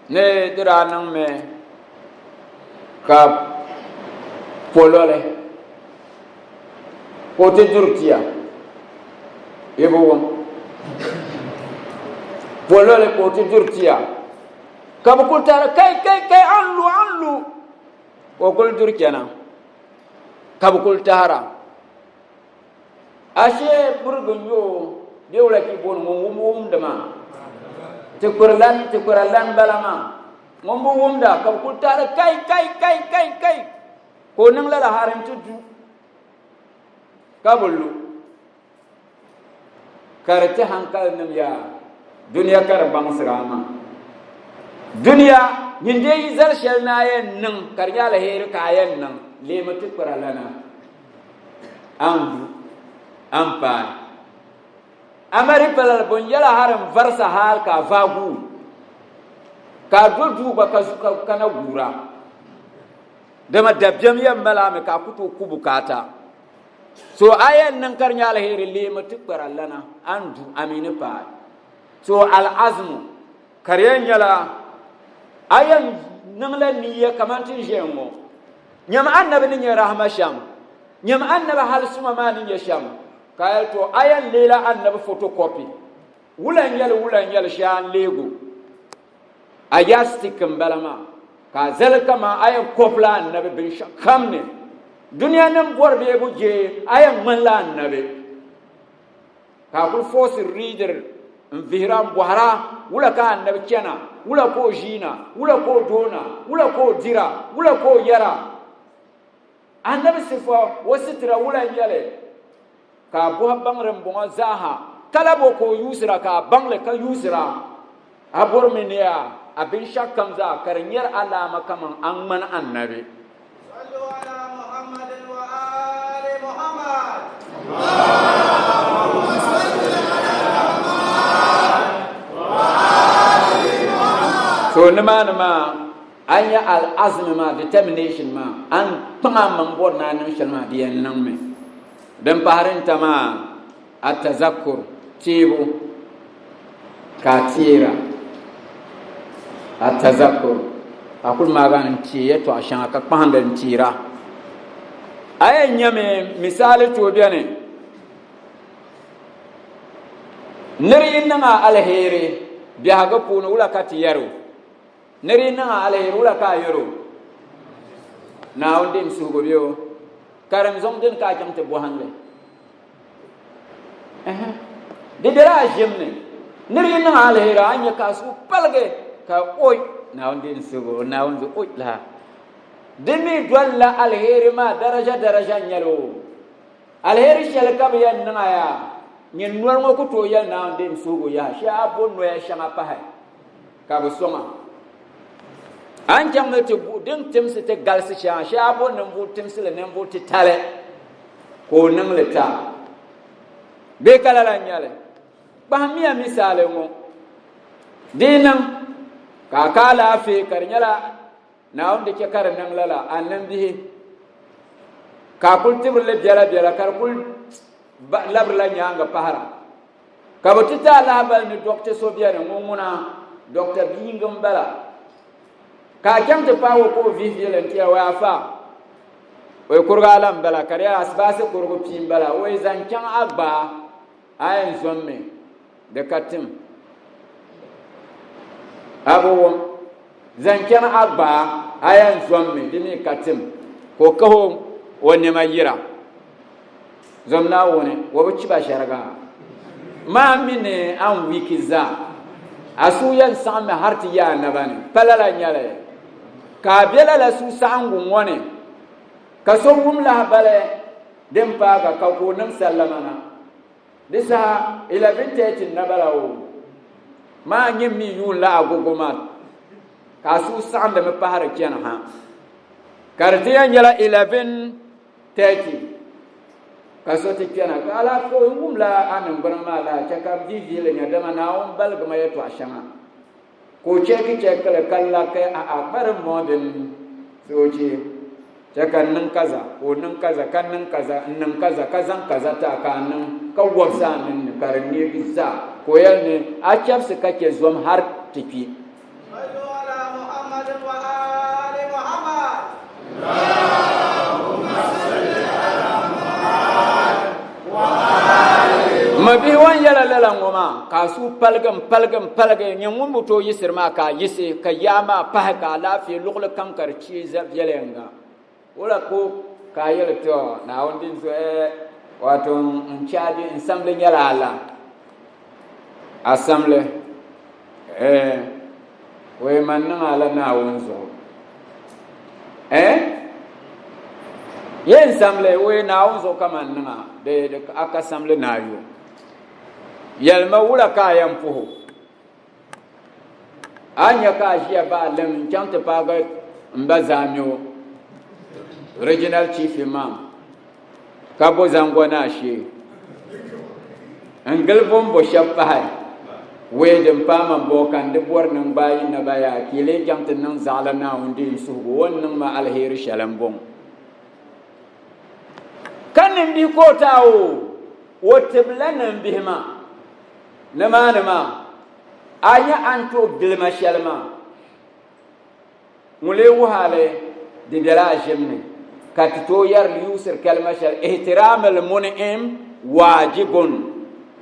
ni di daa niŋmi ka pololi ka o ti duri tia yi bi wum pololi ka o ti duri tia ka bi kuli tari kai kai kai an lu an lu ka o kuli duri chɛna ka bi kuli tahara Ashe burigi n-nyɛ o bee wula ka yi booni ŋun wum wumdi maa? Tikpira lan bala maa. Ŋun bi wumda ka bɛ kuli tahiri kai kai kai kai kai ka o niŋ lala hali nti du ka bi lu. Ka di ti hankalinim yaa dunia ka di baŋsiri a maa. Dunia nyin dee yi zali shɛli ni a yɛn niŋ ka di nyɛ aliheri ka a yɛn niŋ leemi tikpira lana. A ni du, a ni paai. Amaa di pala bɛ ni yɛl a hal n varisa hal ka a vaai guui, ka a do duu gba ka na guura, dama dabiɛm yɛn mal a mi ka a ku tooi ku bukaata. So a yɛn niŋ ka di nyɛ aliheri leemi tikpara lana, a ni du, a mi ni paai. So al-azmu ka di yɛn nyɛla a yɛn niŋla niya kamani ti ni ʒiya ŋɔ. Nyam Annabi ni nyɛ rahama shɛm, nyam Annabi hali suma maa ni nyɛ shɛm, ka a yɛli to a yɛn leela Annabi photocopy. Wula n-nyɛli wula n-nyɛli shee a ni leego a yardstick m-bala maa, ka a zali kaman a yɛn copy la Annabi binshɛɣu kam ni. Dunia nim bɔri bee bi je, a yɛn ŋmanila Annabi. Ka a kuli force reader n vihira n bɔhira wula ka Annabi chana, wula ka o ʒiina, wula ka o doona, wula ka o dira, wula ka o yɛra. Annabi sifa o sitira wula n nyɛli? Ka a bɔhi baŋ din bɔŋɔ zaaha. Kala bo ka o yuusira ka a baŋ li ka yuusira. A bɔrimi ni a. a binshɛɣu kam zaa ka di nyɛri alaama kaman a ŋmani annabi. So nimaani maa a nya al-azmi maa, determination maa, a ni kpaŋ a maŋ bɔri ni a niŋ shɛli maa di yɛn niŋmi. Din pahiri n-ta maa, at-tazakkur, teebu, ka a teera. At-tazakkur, a kuli maagi a ni teei yɛtɔɣa shɛŋa ka kpahindi n-teera. A yɛn nyami misaali tooi beni, nir yi niŋ a aliheri biɛhigu puuni wula ka ti yɛri o? Nir yi niŋ a aliheri wula ka a yɛr o? Naawuni din suhigu be o karim zuŋ dini ka a chaŋ ti bɔhim li? Di bela a ʒim ni. Nir yi niŋ a aliheri a ni nya ka a suhu paligi ka oi Naawuni din suhigu o Naawuni zuɣu oi laha. Di mi dolila aliheri maa daraja daraja n-nyɛli o. Aliheri shɛli ka bɛ yɛn niŋ a yaa, nyin noli ŋɔ ku tooi yɛli Naawuni din suhigu yaha shee a bo noya shɛŋa pahi ka bɛ sɔŋ a. A ni chaŋ mi ti din timsi ti galisi shɛŋa shee a bo ninvuɣ timsili ninvuɣ titali ka o niŋ li ti a. Bee ka lala n-nyɛ li? Kpahimmiya misaali ŋɔ. Di yi niŋ ka a ka alaafee ka di nyɛla Naawuni di chɛ ka di niŋ lala a nimbihi, ka a kul tibiri li biɛlabiɛla ka di kul labirila nyaaŋa pahira. Ka bɛ ti ti a lahibali ni dɔkta so beni ŋun ŋuna dɔkta Biingi m-bala. Ka a chaŋ ti paai o ka o vihi viɛli n-ti a, o afa, o yi kurigi a la m-bala, ka di yɛli asibaasi kurigu pia m-bala, o yi zaŋ chaŋ a gbaai a yɛn zommi di ka tim. A bi wum, zaŋ chani a gbaai a yɛn zommi di mi ka tim, ka o kahi o nɛma yira. Zom Naawuni, o bi chiba shɛriga. Maa mi ni a ni wiki zaa, a suhu yɛn saɣimmi har ti yi a naba ni. Pa lala n-nyɛ li? Ka a be lala suhusaɣiŋgu ŋɔ ni, ka so wum lahibali din paagi ka ka o niŋ sallama na. Di saha 11:30 na bala o maa nyɛ mi yuun la agogo maa ka a suhu saɣindimi pahiri chani ha ka di ti yɛn nyɛla 11:30 ka so ti kpɛna ka alaafee n wumla a niŋgbuna maa lahi chɛ ka n vi viili nya dama Naawuni baligi ma yɛtɔɣa shɛŋa Ka o chɛki chɛkili ka la ka a'a kparim ŋɔ din soochi chɛ ka n niŋ kaza ka o niŋ kaza ka niŋ kaza n niŋ kaza ka zaŋ kaza ti a ka a niŋ ka wɔbisi a niŋ ni ka di neegi zaa ka o yɛli ni a chɛbisi ka chɛ zom har ti kpi. Ma bihi wan yɛla lala ŋɔ maa ka a suhu paligi n paligi n paligi nyɛ ŋun bi tooi yiɣisiri maa ka a yiɣisi ka yaa maa pahi ka alaafee luɣuli kam ka di chee viɛlɛŋga wula ko ka a yɛli tɔ Naawuni din so eh wato n chaaji n samli nyɛla a la a samli eh o yi man niŋ a la Naawuni zuɣu eh yɛn samli o yi Naawuni zuɣu ka man niŋ a di a ka samli naayo yɛlima wula ka a yɛn puhi o a nya ka a ʒiya baa lim n chaŋ ti paagi n ba zaamio regional chief imam ka bo zaŋgɔ ni a shee n gili bombo shɛba pahi wee din paai ma m-bɔŋɔ ka n di bɔri ni n gbaai yi naba yaa ka yi lee chaŋ ti niŋ zaɣila Naawuni di n suhigu o ni niŋ ma aliheri shɛli m-bɔŋɔ. Ka nimbihi ka o taai o, o tibila nimbihi maa. Nimaani maa, a nya a ni tooi gilima shɛli maa. Ŋun lee wuhi a li di bela a ʒim ni, ka ti tooi yɛri li yuusiri kalima shɛli, Ihtiraamil mun'im waajibun.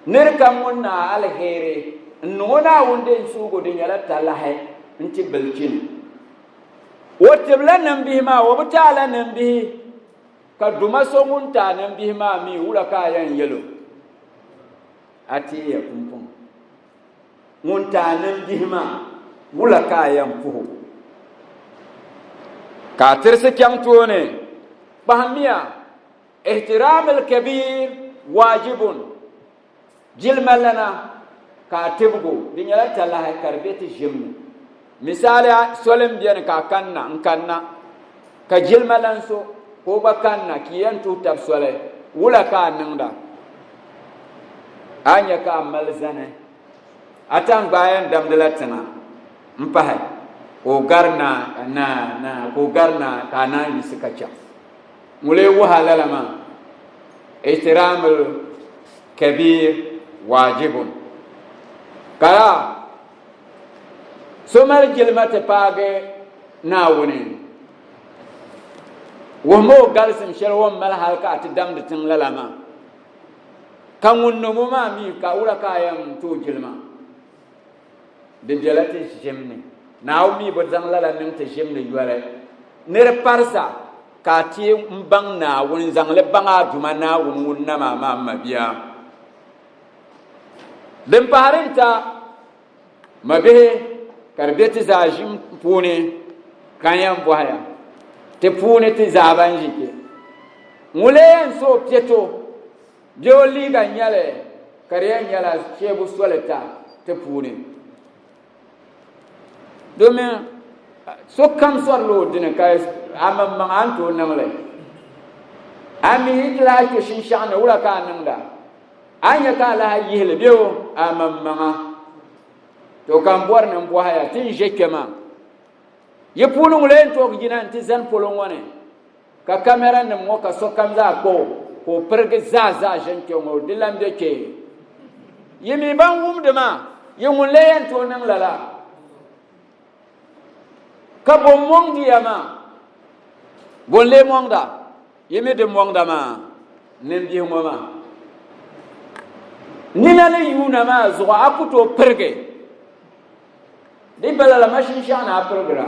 Nir kam ŋun naai aliheri n-niŋ o Naawuni din suhigu di nyɛla talahi n-ti bilichini. O tibila nimbihi maa, o bi ti a la nimbihi, ka duma so ŋun ti a nimbihi maa mi wula ka a yɛn yɛl o? A teeya pumpɔŋɔ. Ŋun ti a nimbihi maa, wula ka a yɛn puhi o? Ka a tirisi chaŋ tooni, Kpahimmiya, Ihtiraam al-kabiir waajibun, jilima lana ka a tibigi o, di nyɛla talahi ka di be ti ʒim ni. Misali soli n beni ka a kanna n kanna ka jilima lan so ka o gba kanna ka yi yɛn tuhi tab soli, wula ka a niŋda? A nya ka a mali zani a taŋgbaa yɛn damdila tiŋa m pahi ka o gari naa ka naa naa ka o gari naa ka a naan yiɣisi ka chaŋ. Ŋun lee wuhi a lala maa ihtiramul kabir wajibun ka so mali jilima ti paagi Naawuni wuhimi o galisim shɛli o ni mali hali ka a ti damdi tiŋ lala maa ka ŋun niŋ o maa mi ka wula ka a yɛn ti o jilima di bela ti ʒim ni Naawuni mi bi zaŋ lala niŋ ti ʒim ni yoli ni di parisa ka a ti n baŋ Naawuni zaŋ li baŋ a Duuma Naawuni ŋun nam a maa m mabia. Din pahiri n-ta, mabihi ka di be ti zaa ʒim puuni ka n yɛn bɔhiya, ti puuni ti zaa ban ʒi kpe ŋun lee yɛn so o piɛto bee o liiga n-nyɛ li ka di yɛn nyɛla sheebu soli ta ti puuni. Domin sokam sɔrila o dini ka a maŋmaŋ a ni tooi niŋ li. A mi yi ti lahi kpe shinshɛɣu ni wula ka a niŋda? A ni nya ka a lahi yihi li bee o a maŋmaŋa? To ka m bɔri ni m bɔhi ya ti ni ʒe kpe maa, yi puuni ŋun lee ni tooi yina nti zani polo ŋɔ ni ka kamɛranima ŋɔ ka sokam zaa kpa o ka o pirigi zaa zaa ʒe n-kpe ŋɔ, di lan be kpe? Yi mi ban wumdi maa, yi ŋun lee yɛn tooi niŋ lala? Ka bo m-mɔŋdi ya maa? Bo n-lee mɔŋda? Yi mi di mɔŋda maa nimbihi ŋɔ maa. Nina ni yuuna maa zuɣu a ku tooi pirigi. Di ba lala mashin shɛɣu ni a pirigira,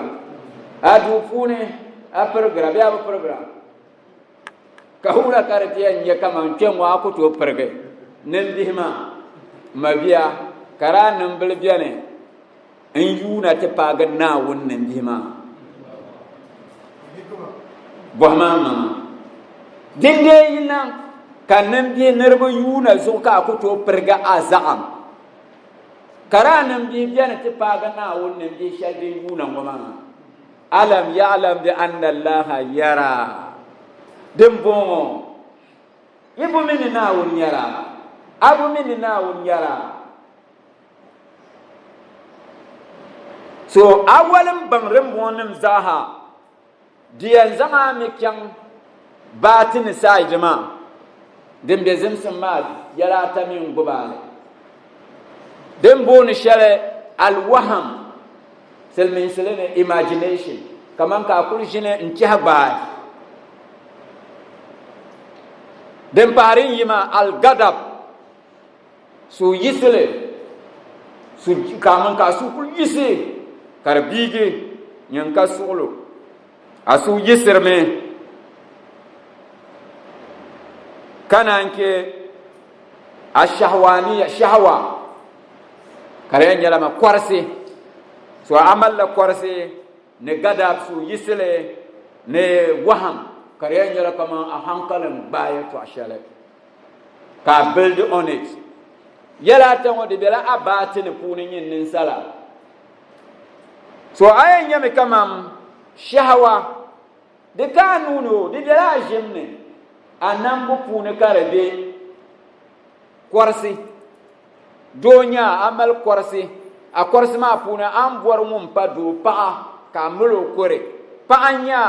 a duu puuni a pirigira bee a bi pirigira. Ka wula ka di ti yɛn nyɛ kaman kpe ŋɔ a ku tooi pirigi nimbihi maa. Mabia, ka daa nimbili beni n-yuuna ti paagi Naawuni nimbihi maa. Bɔhima a maŋa. Dindee yi niŋ ka nimbihi niriba yuuna zuɣu ka a ku tooi pirigi a zaɣim, ka daa nimbihi beni ti paagi Naawuni nimbihi shɛli din yuuna ŋɔ maa. Alam ya'lam bi anna Allaha yara. Dimbɔŋɔ, yi bi mi ni Naawuni nyara? A bi mi ni Naawuni nyara? So a walim baŋ dimbɔŋɔnim zaaha, di yɛn zaŋ a mi chaŋ baatini side maa din be zimsim maa yɛla ata mi n-gbubi a li. Din booni shɛli alwaham silimiinsili ni imagination, kaman ka a kuli ʒini n-tɛhi gbaai. Din pahiri n-yi maa algadab. Suhuyiɣisili, ka a mini ka a suhu kuli yiɣisi ka di biigi nyin ka suɣilo, a suhu yiɣisirimi ka naan chɛ a shɛhawaniya, shɛhawa ka di yɛn nyɛla ma kɔrisi, so a malila kɔrisi ni gadab suhuyiɣisili ni waham ka di yɛn nyɛla kaman a hankali n-gbaai yɛtɔɣ shɛli. ka a build on it. Yɛla ata ŋɔ di bela a baatini puuni nyin ninsala. So a yɛn nyami kaman shahawa di ka a nuu ni o, di bela a ʒim ni, a nambu puuni ka di be. Kɔrisi, doo nya a mali kɔrisi, a kɔrisi maa puuni a ni bɔri ŋun pa doo paɣa ka a mali o kɔre. Paɣa nya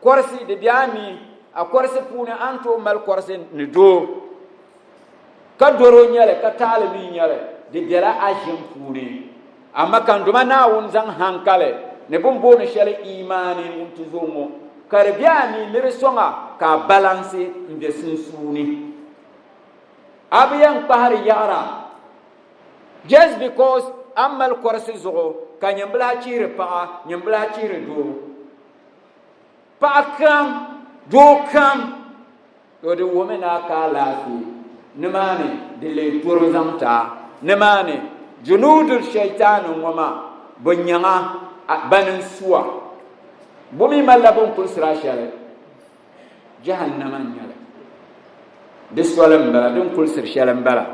kɔrisi di be a ni, A kɔrisi puuni a ni tooi mali kɔrisi ni doo, ka dɔro n-nyɛ li, ka taali mi n-nyɛ li, di bela a ʒim puuni. Amaa ka n Duuma Naawuni zaŋ haŋkali ni bɛ ni booni shɛli iimaani wuntizo ŋɔ ka di be a ni ni di sɔŋ a ka a balansi m-be sunsuuni. A bi yɛn kpahiri yaɣira just because a ni mali kɔrisi zuɣu ka nyimbilahi chihiri paɣa, nyimbilahi chihiri doo. Paɣa kam, doo kam, to di wuhimi ni a ka alaafee nimaani di leei doro zaŋ ti a. Nimaani, junuudul shaitaani ŋɔ maa bi nyaŋ a, bani n-su a. Bɛ mi malila bɛ ni kulisiri a shɛli, jahannama n-nyɛ li. Di soli m-bala, di ni kulisiri shɛli m-bala.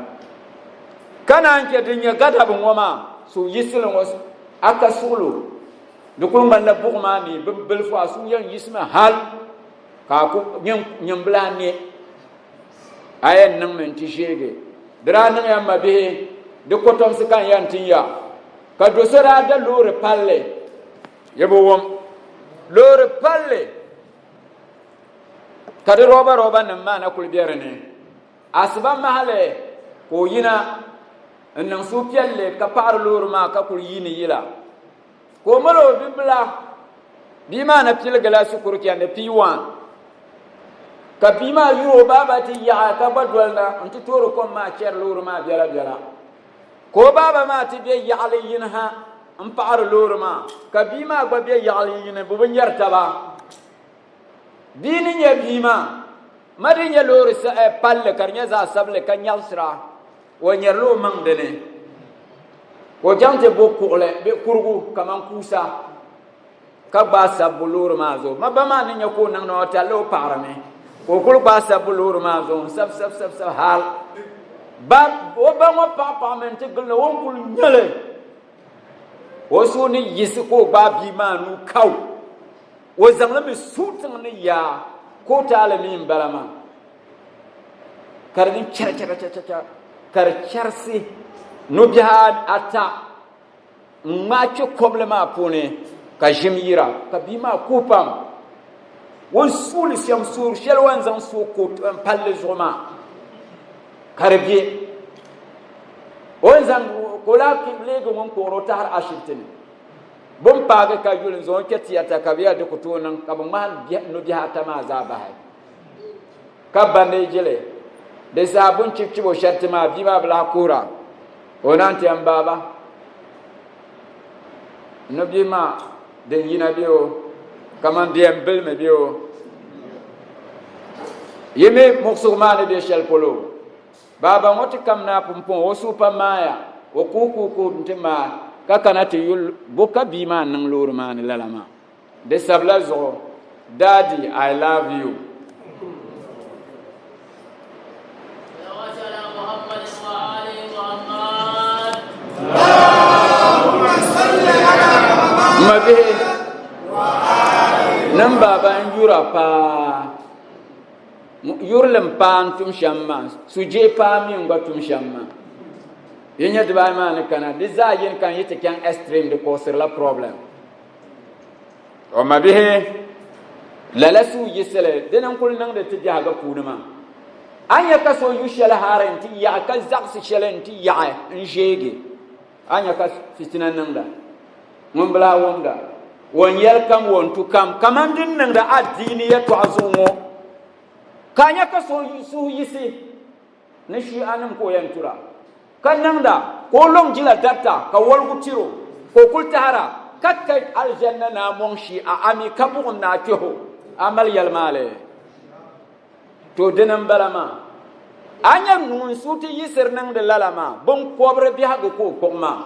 Ka naan chɛ din nyɛ gadabi ŋɔ maa, suhuyiɣisili ŋɔ, a ka suɣilo. Di kuli ŋmanila buɣim maa ni bin bilifu a suhu yɛn yiɣisimi hal ka a ku nyambila a ne a yɛn niŋmi nti ʒeegi. Di daa niŋya m mabihi, di kɔtomsi ka n yɛn tin ya. Ka do so daa da loori palli, yi bi wum, loori palli ka di rɔba rɔba nim maa na kuli be di ni. Asiba mahali ka o yina n-niŋ suhupiɛlli ka paɣiri loori maa ka kuli yiini yila. Ka o mali o bibila, bia maa na piligila shikuru chandi P1, ka bia maa yuri o baaba ti yaɣi ka gba doli na nti toori kom maa chɛri loori maa biɛla biɛla. Ka o baaba maa ti be yaɣili yini ha m-paɣiri loori maa, ka bia maa gba be yaɣili yini, bɛ bi nyari taba. Bia ni nyɛ bia maa, ma di nyɛ loori palli ka di nyɛ zaɣ sabinli ka nyaɣisira, o nyarila o maŋ dini ka o chaŋ ti bo kuɣuli bee kurigu kaman kuusa ka gbaai sabbu loori maa zuɣu. Ma ba maa ni nya ka o niŋdi maa, o talila o paɣirimi ka o kuli gbaai sabbu loori maa zuɣu n-sabi sabi sabi sabi hal ba o ba ŋɔ paɣipaɣimi nti gili o ni kuli nya li o suhu ni yiɣisi ka o gbaai bia maa nuu kaw o zaŋli mi suhi tiŋ ni yaa ka o taali mi m-bala maa. Ka di niŋ chɛrachɛrachɛra ka di chɛrisi nubihi ata n-ŋmaai kpe kɔbili maa puuni ka ʒim yira ka bia maa kuhi pam. O ni suui li shɛm, suuri shɛli o ni zaŋ suui palli zuɣu maa ka di be. O ni zaŋ ka o lahi leegi ŋun kpuɣiri o tahiri ashibiti ni. Bɛ ni paagi ka yuli n-zaŋ o kpe tiata ka bɛ yɛli di ku tooi niŋ ka bɛ ŋmahi nubihi ata maa zaa bahi. Ka bandeeji li. Di saha bɛ ni chibchib o shariti maa, bia maa bi lahi kuhira. O naan ti yɛn baaba ni bia maa din yina be o kaman di yɛn bilimi be o. Yi mi muɣisigu maa ni be shɛli polo? Baaba ŋɔ ti kamina pumpɔŋɔ, o suhu pam maaya, o kuhi kuhi kuhi nti maai ka kana ti yuli bo ka bia maa niŋ loori maa ni lala maa. Di sabila zuɣu, Daddy, I love you. M mabihi ni m baaba n-yura paa, yurilim paa n-tum shɛm maa, sujee paa mi n-gba tum shɛm maa. Yi nya dibaayi maa ni kana, di zaa yini kam yi ti chaŋ extreme di kɔɔsirila problem. O mabihi, lala suhuyiɣisili dini n-kuli niŋdi ti biɛhigu puuni maa. A ni nya ka so yu shɛli hari nti yaɣi ka zaɣisi shɛli nti yaɣi n-ʒeegi, a nya ka fitina niŋda. Ŋun bi lahi wumda, o ni yɛli kam, o ni tu kam, kaman din niŋdi adiini yɛtɔɣa zuɣu ŋɔ. Ka a nya ka so suhu yiɣisi ni Shianim ka o yɛn tura, ka niŋda ka o lɔŋ jila darita ka wɔligu tiri o, ka o kuli tahira ka ka alijanna ni a mɔŋ Shia, a mi ka buɣim ni a kpɛh o, a mali yɛlimaali. To dini m-bala maa. A nya ŋun suhu ti yiɣisiri niŋdi lala maa, biŋkɔbiri biɛhigu ka o kpuɣi maa,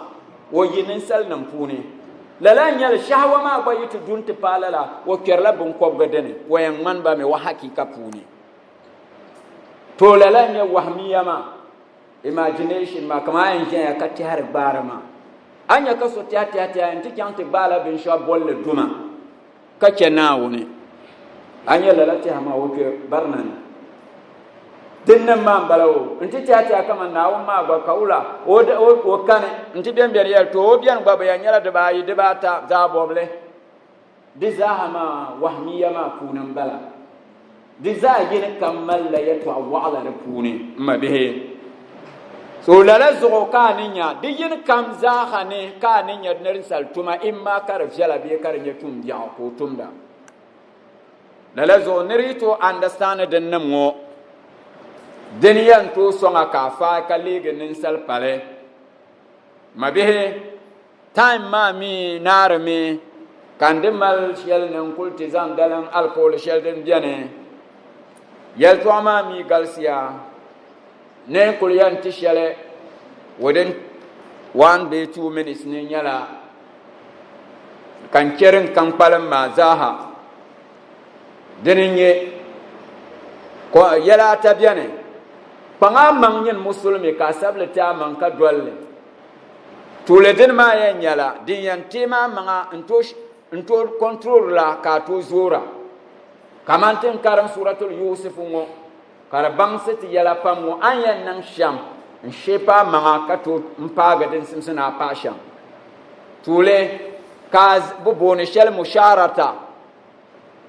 o yi ninsalinim puuni. Lala n-nyɛ li, shɛhawa maa gba yi ti du nti paai lala, o kpɛrila biŋkɔbigu dini, o yɛn ŋmani ba mi o hakiika puuni. To lala n-nyɛ wahimiya maa, imagination maa, kaman a yɛn ʒɛya ka tɛhiri gbaari maa. A nya ka so tɛha tɛha tɛha nti chaŋ ti gbaala binshɛɣu bolli duma ka chɛ Naawuni. A nya lala tɛha maa o kpe barina ni. Din niŋ maa m-bala o, nti tɛha tɛha kaman Naawuni maa gba ka wula o kani nti bɛn bɛni yɛli, to o bɛni gba bɛ yɛn nyɛla dibaayi, dibaata zaɣ bɔbili. Di zaaha maa wahimiya maa puuni m-bala. Di zaa yini kam malila yɛtɔɣ wɔɣila di puuni, m mabihi. So lala zuɣu ka a ni nya di yini kam zaaha ni ka a ni nya ninsal tuma imma ka di viɛla bee ka di nyɛ tuun biɛɣu ka o tumda. Lala zuɣu nir yi tooi understand din nim ŋɔ, dini yɛn tooi sɔŋ a ka a faai ka leegi ninsal pali. Mabihi, Time maa mi naarimi ka n di mali shɛli ni n kuli ti zaŋ dalim alikauli shɛli din beni. Yɛltɔɣa maa mi galisiya ni n kuli yɛn ti shɛli within 1 bee 2 minutes ni nyɛla ka n chɛ din ka n kpalim maa zaaha. Dini n-nyɛ, yɛla ata beni, kpaŋ a maŋ nyini musulimi ka a sabili ti a maŋ ka doli li. Tuuli dini maa yɛn nyɛla din yɛn teemi a maŋa n-tooi. n tooi control la ka a tooi zoora. Kamani ti ni karim Suratul Yusuf ŋɔ ka di baŋsi ti yɛla pam ŋɔ, a ni yɛn niŋ shɛm n shape a maŋa ka tooi n paagi din simsi ni a paai shɛm. Tuuli ka bi booni shɛli musharata,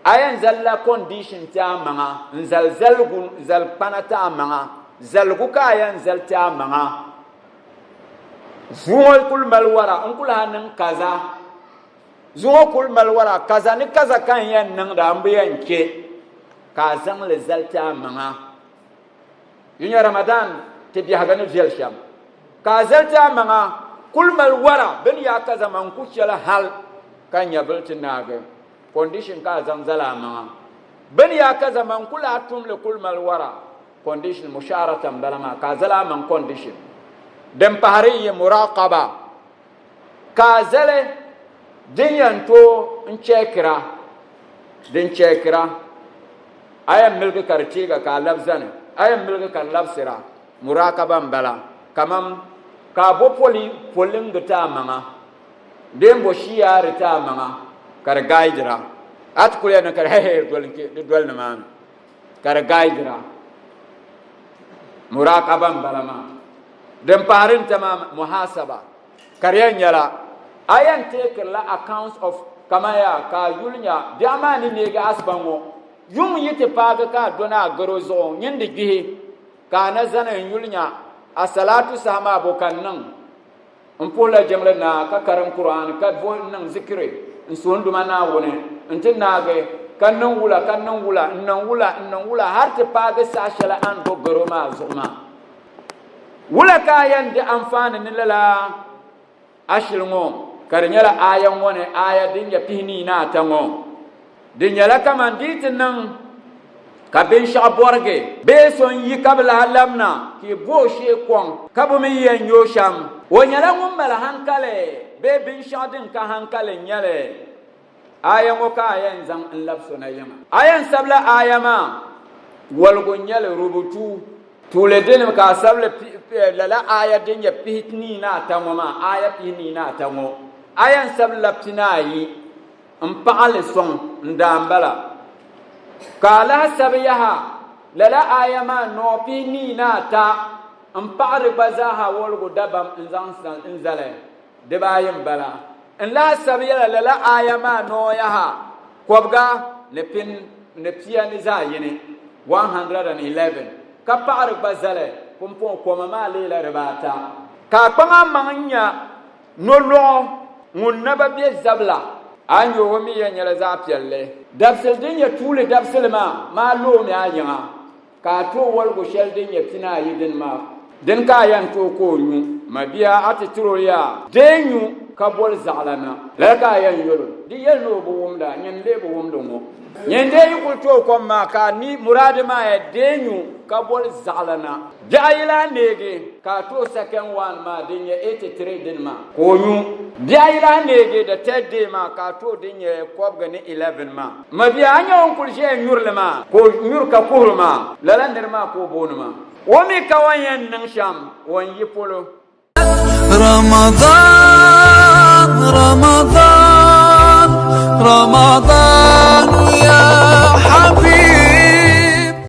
a yɛn zalila condition ti a maŋa n zali zaligu zali kpana ti a maŋa, zaligu ka a yɛn zali ti a maŋa. Zuŋɔ kuli mali wara n kuli lahi niŋ kaza. Zuŋɔ kuli mali wara kaza ni kaza ka n yɛn niŋda n bi yɛn chɛ ka a zaŋ li zali ti a maŋa. Yi nya Ramadan ti biɛhigu ni viɛli shɛm ka a zali ti a maŋa kuli mali wara bɛ ni yaa kaza maa n ku chɛli hal ka nyɛvili ti naagi condition ka a zaŋ zali a maŋa bɛ ni yaa kaza maa n ku lahi tum li kuli mali wara condition musharata n bala maa ka a zali a maŋ condition din pahiri n-nyɛ muraqaba ka a zali din yɛn tooi n chɛkira din chɛkira a yɛn miligi ka di teega ka a labi zani a yɛn miligi ka di labisira muraqaba n bala kaman ka a bo poli polingi ti a maŋa bee n bo shiyaari ti a maŋa ka di gaidira a ti kuli yɛn niŋ ka di hɛhɛ di doli nimaani ka di gaidira muraqaba n bala maa din pahari n tama muhasaba ka di yɛn nyɛla a yɛn teekirila accounts of kamani yaa ka a yuli nya biɛɣu maa ni neegi asiba ŋɔ yuŋ yi ti paagi ka a doni a garo zuɣu nyin di gbihi ka a na zani n yuli nya a salatu saha maa bo ka n niŋ N puhila jiŋli naa ka karim Kur'aani ka bo n niŋ zikiri n suhi n Duuma Naawuni n-ti naagi ka niŋ wula ka niŋ wula n niŋ wula n niŋ wula hali ti paagi saha shɛli a ni do garo maa zuɣu maa. Wula ka a yɛn di anfaani ni lala ashili ŋɔ ka di nyɛla aaya ŋɔ ni aaya din nyɛ pihinii ni ata ŋɔ? Di nyɛla kaman di yi ti niŋ ka binshɛɣu bɔrigi bee so n-yi ka bi lahi labina ka yi bo o shee kɔŋ ka bi mi yɛn nya o shɛm. O nyɛla ŋun mali hankali bee binshɛɣu din ka hankali n-nyɛ li. Aaya ŋɔ ka a yɛn zaŋ n-labi so na yiŋa. A yɛn sabila aaya maa woligu n-nyɛ li rubutu. Tuuli dini ka a sabili lala aaya din nyɛ pihinii ni ata ŋɔ maa, aaya pihinii ni ata ŋɔ, a yɛn sabila pinaayi. N paɣa li sɔŋ n daa m-bala. Ka a lahi sabi yaha, lala aaya maa noo pihinii ni ata, m paɣa di gba zaaha woligu dabam n-zaŋ n-zali dibaayi m-bala. N lahi sabi yala lala aaya maa noo yaha, kɔbiga ni pin ni pia ni zaɣ yini, 111, ka paɣa di gba zali, pumpɔŋɔ koma maa leela dibaata. Ka a kpaŋ a maŋ n-nya Nolɔɣu ŋun na ba be zabila. A ni o mi yɛn nyɛla zaɣ piɛlli. Dabisili din nyɛ tuuli dabisili maa maa loomi a yiŋa, ka a tooi woligu shɛli din nyɛ pinaayi dini maa. Dini ka a yɛn tooi ka o nyu. Mabia, a ti tir o yaa, dee nyu ka boli zaɣila na. Lala ka a yɛn yɛl o. Di yɛli ni o bi wumda, nyini n-lee bi wumdi ŋɔ. Nyin dee yi kul tooi kom maa ka a ni muraadi maa ya dee nyu ka boli zaɣila na. Biɛɣu ayi lahi neegi ka a tooi second one maa din nyɛ 83 dini maa ka o nyu. Biɛɣu ayi lahi neegi the third day maa ka a tooi din nyɛ kɔbiga ni 11 maa. Mabia a nya o ni kuli ʒiya nyuri li maa ka o nyuri ka kuhiri maa, lala niri maa ka o booni maa. O mi ka o ni yɛn niŋ shɛm o ni yi polo. Ramadan, Ramadan, Ramadan.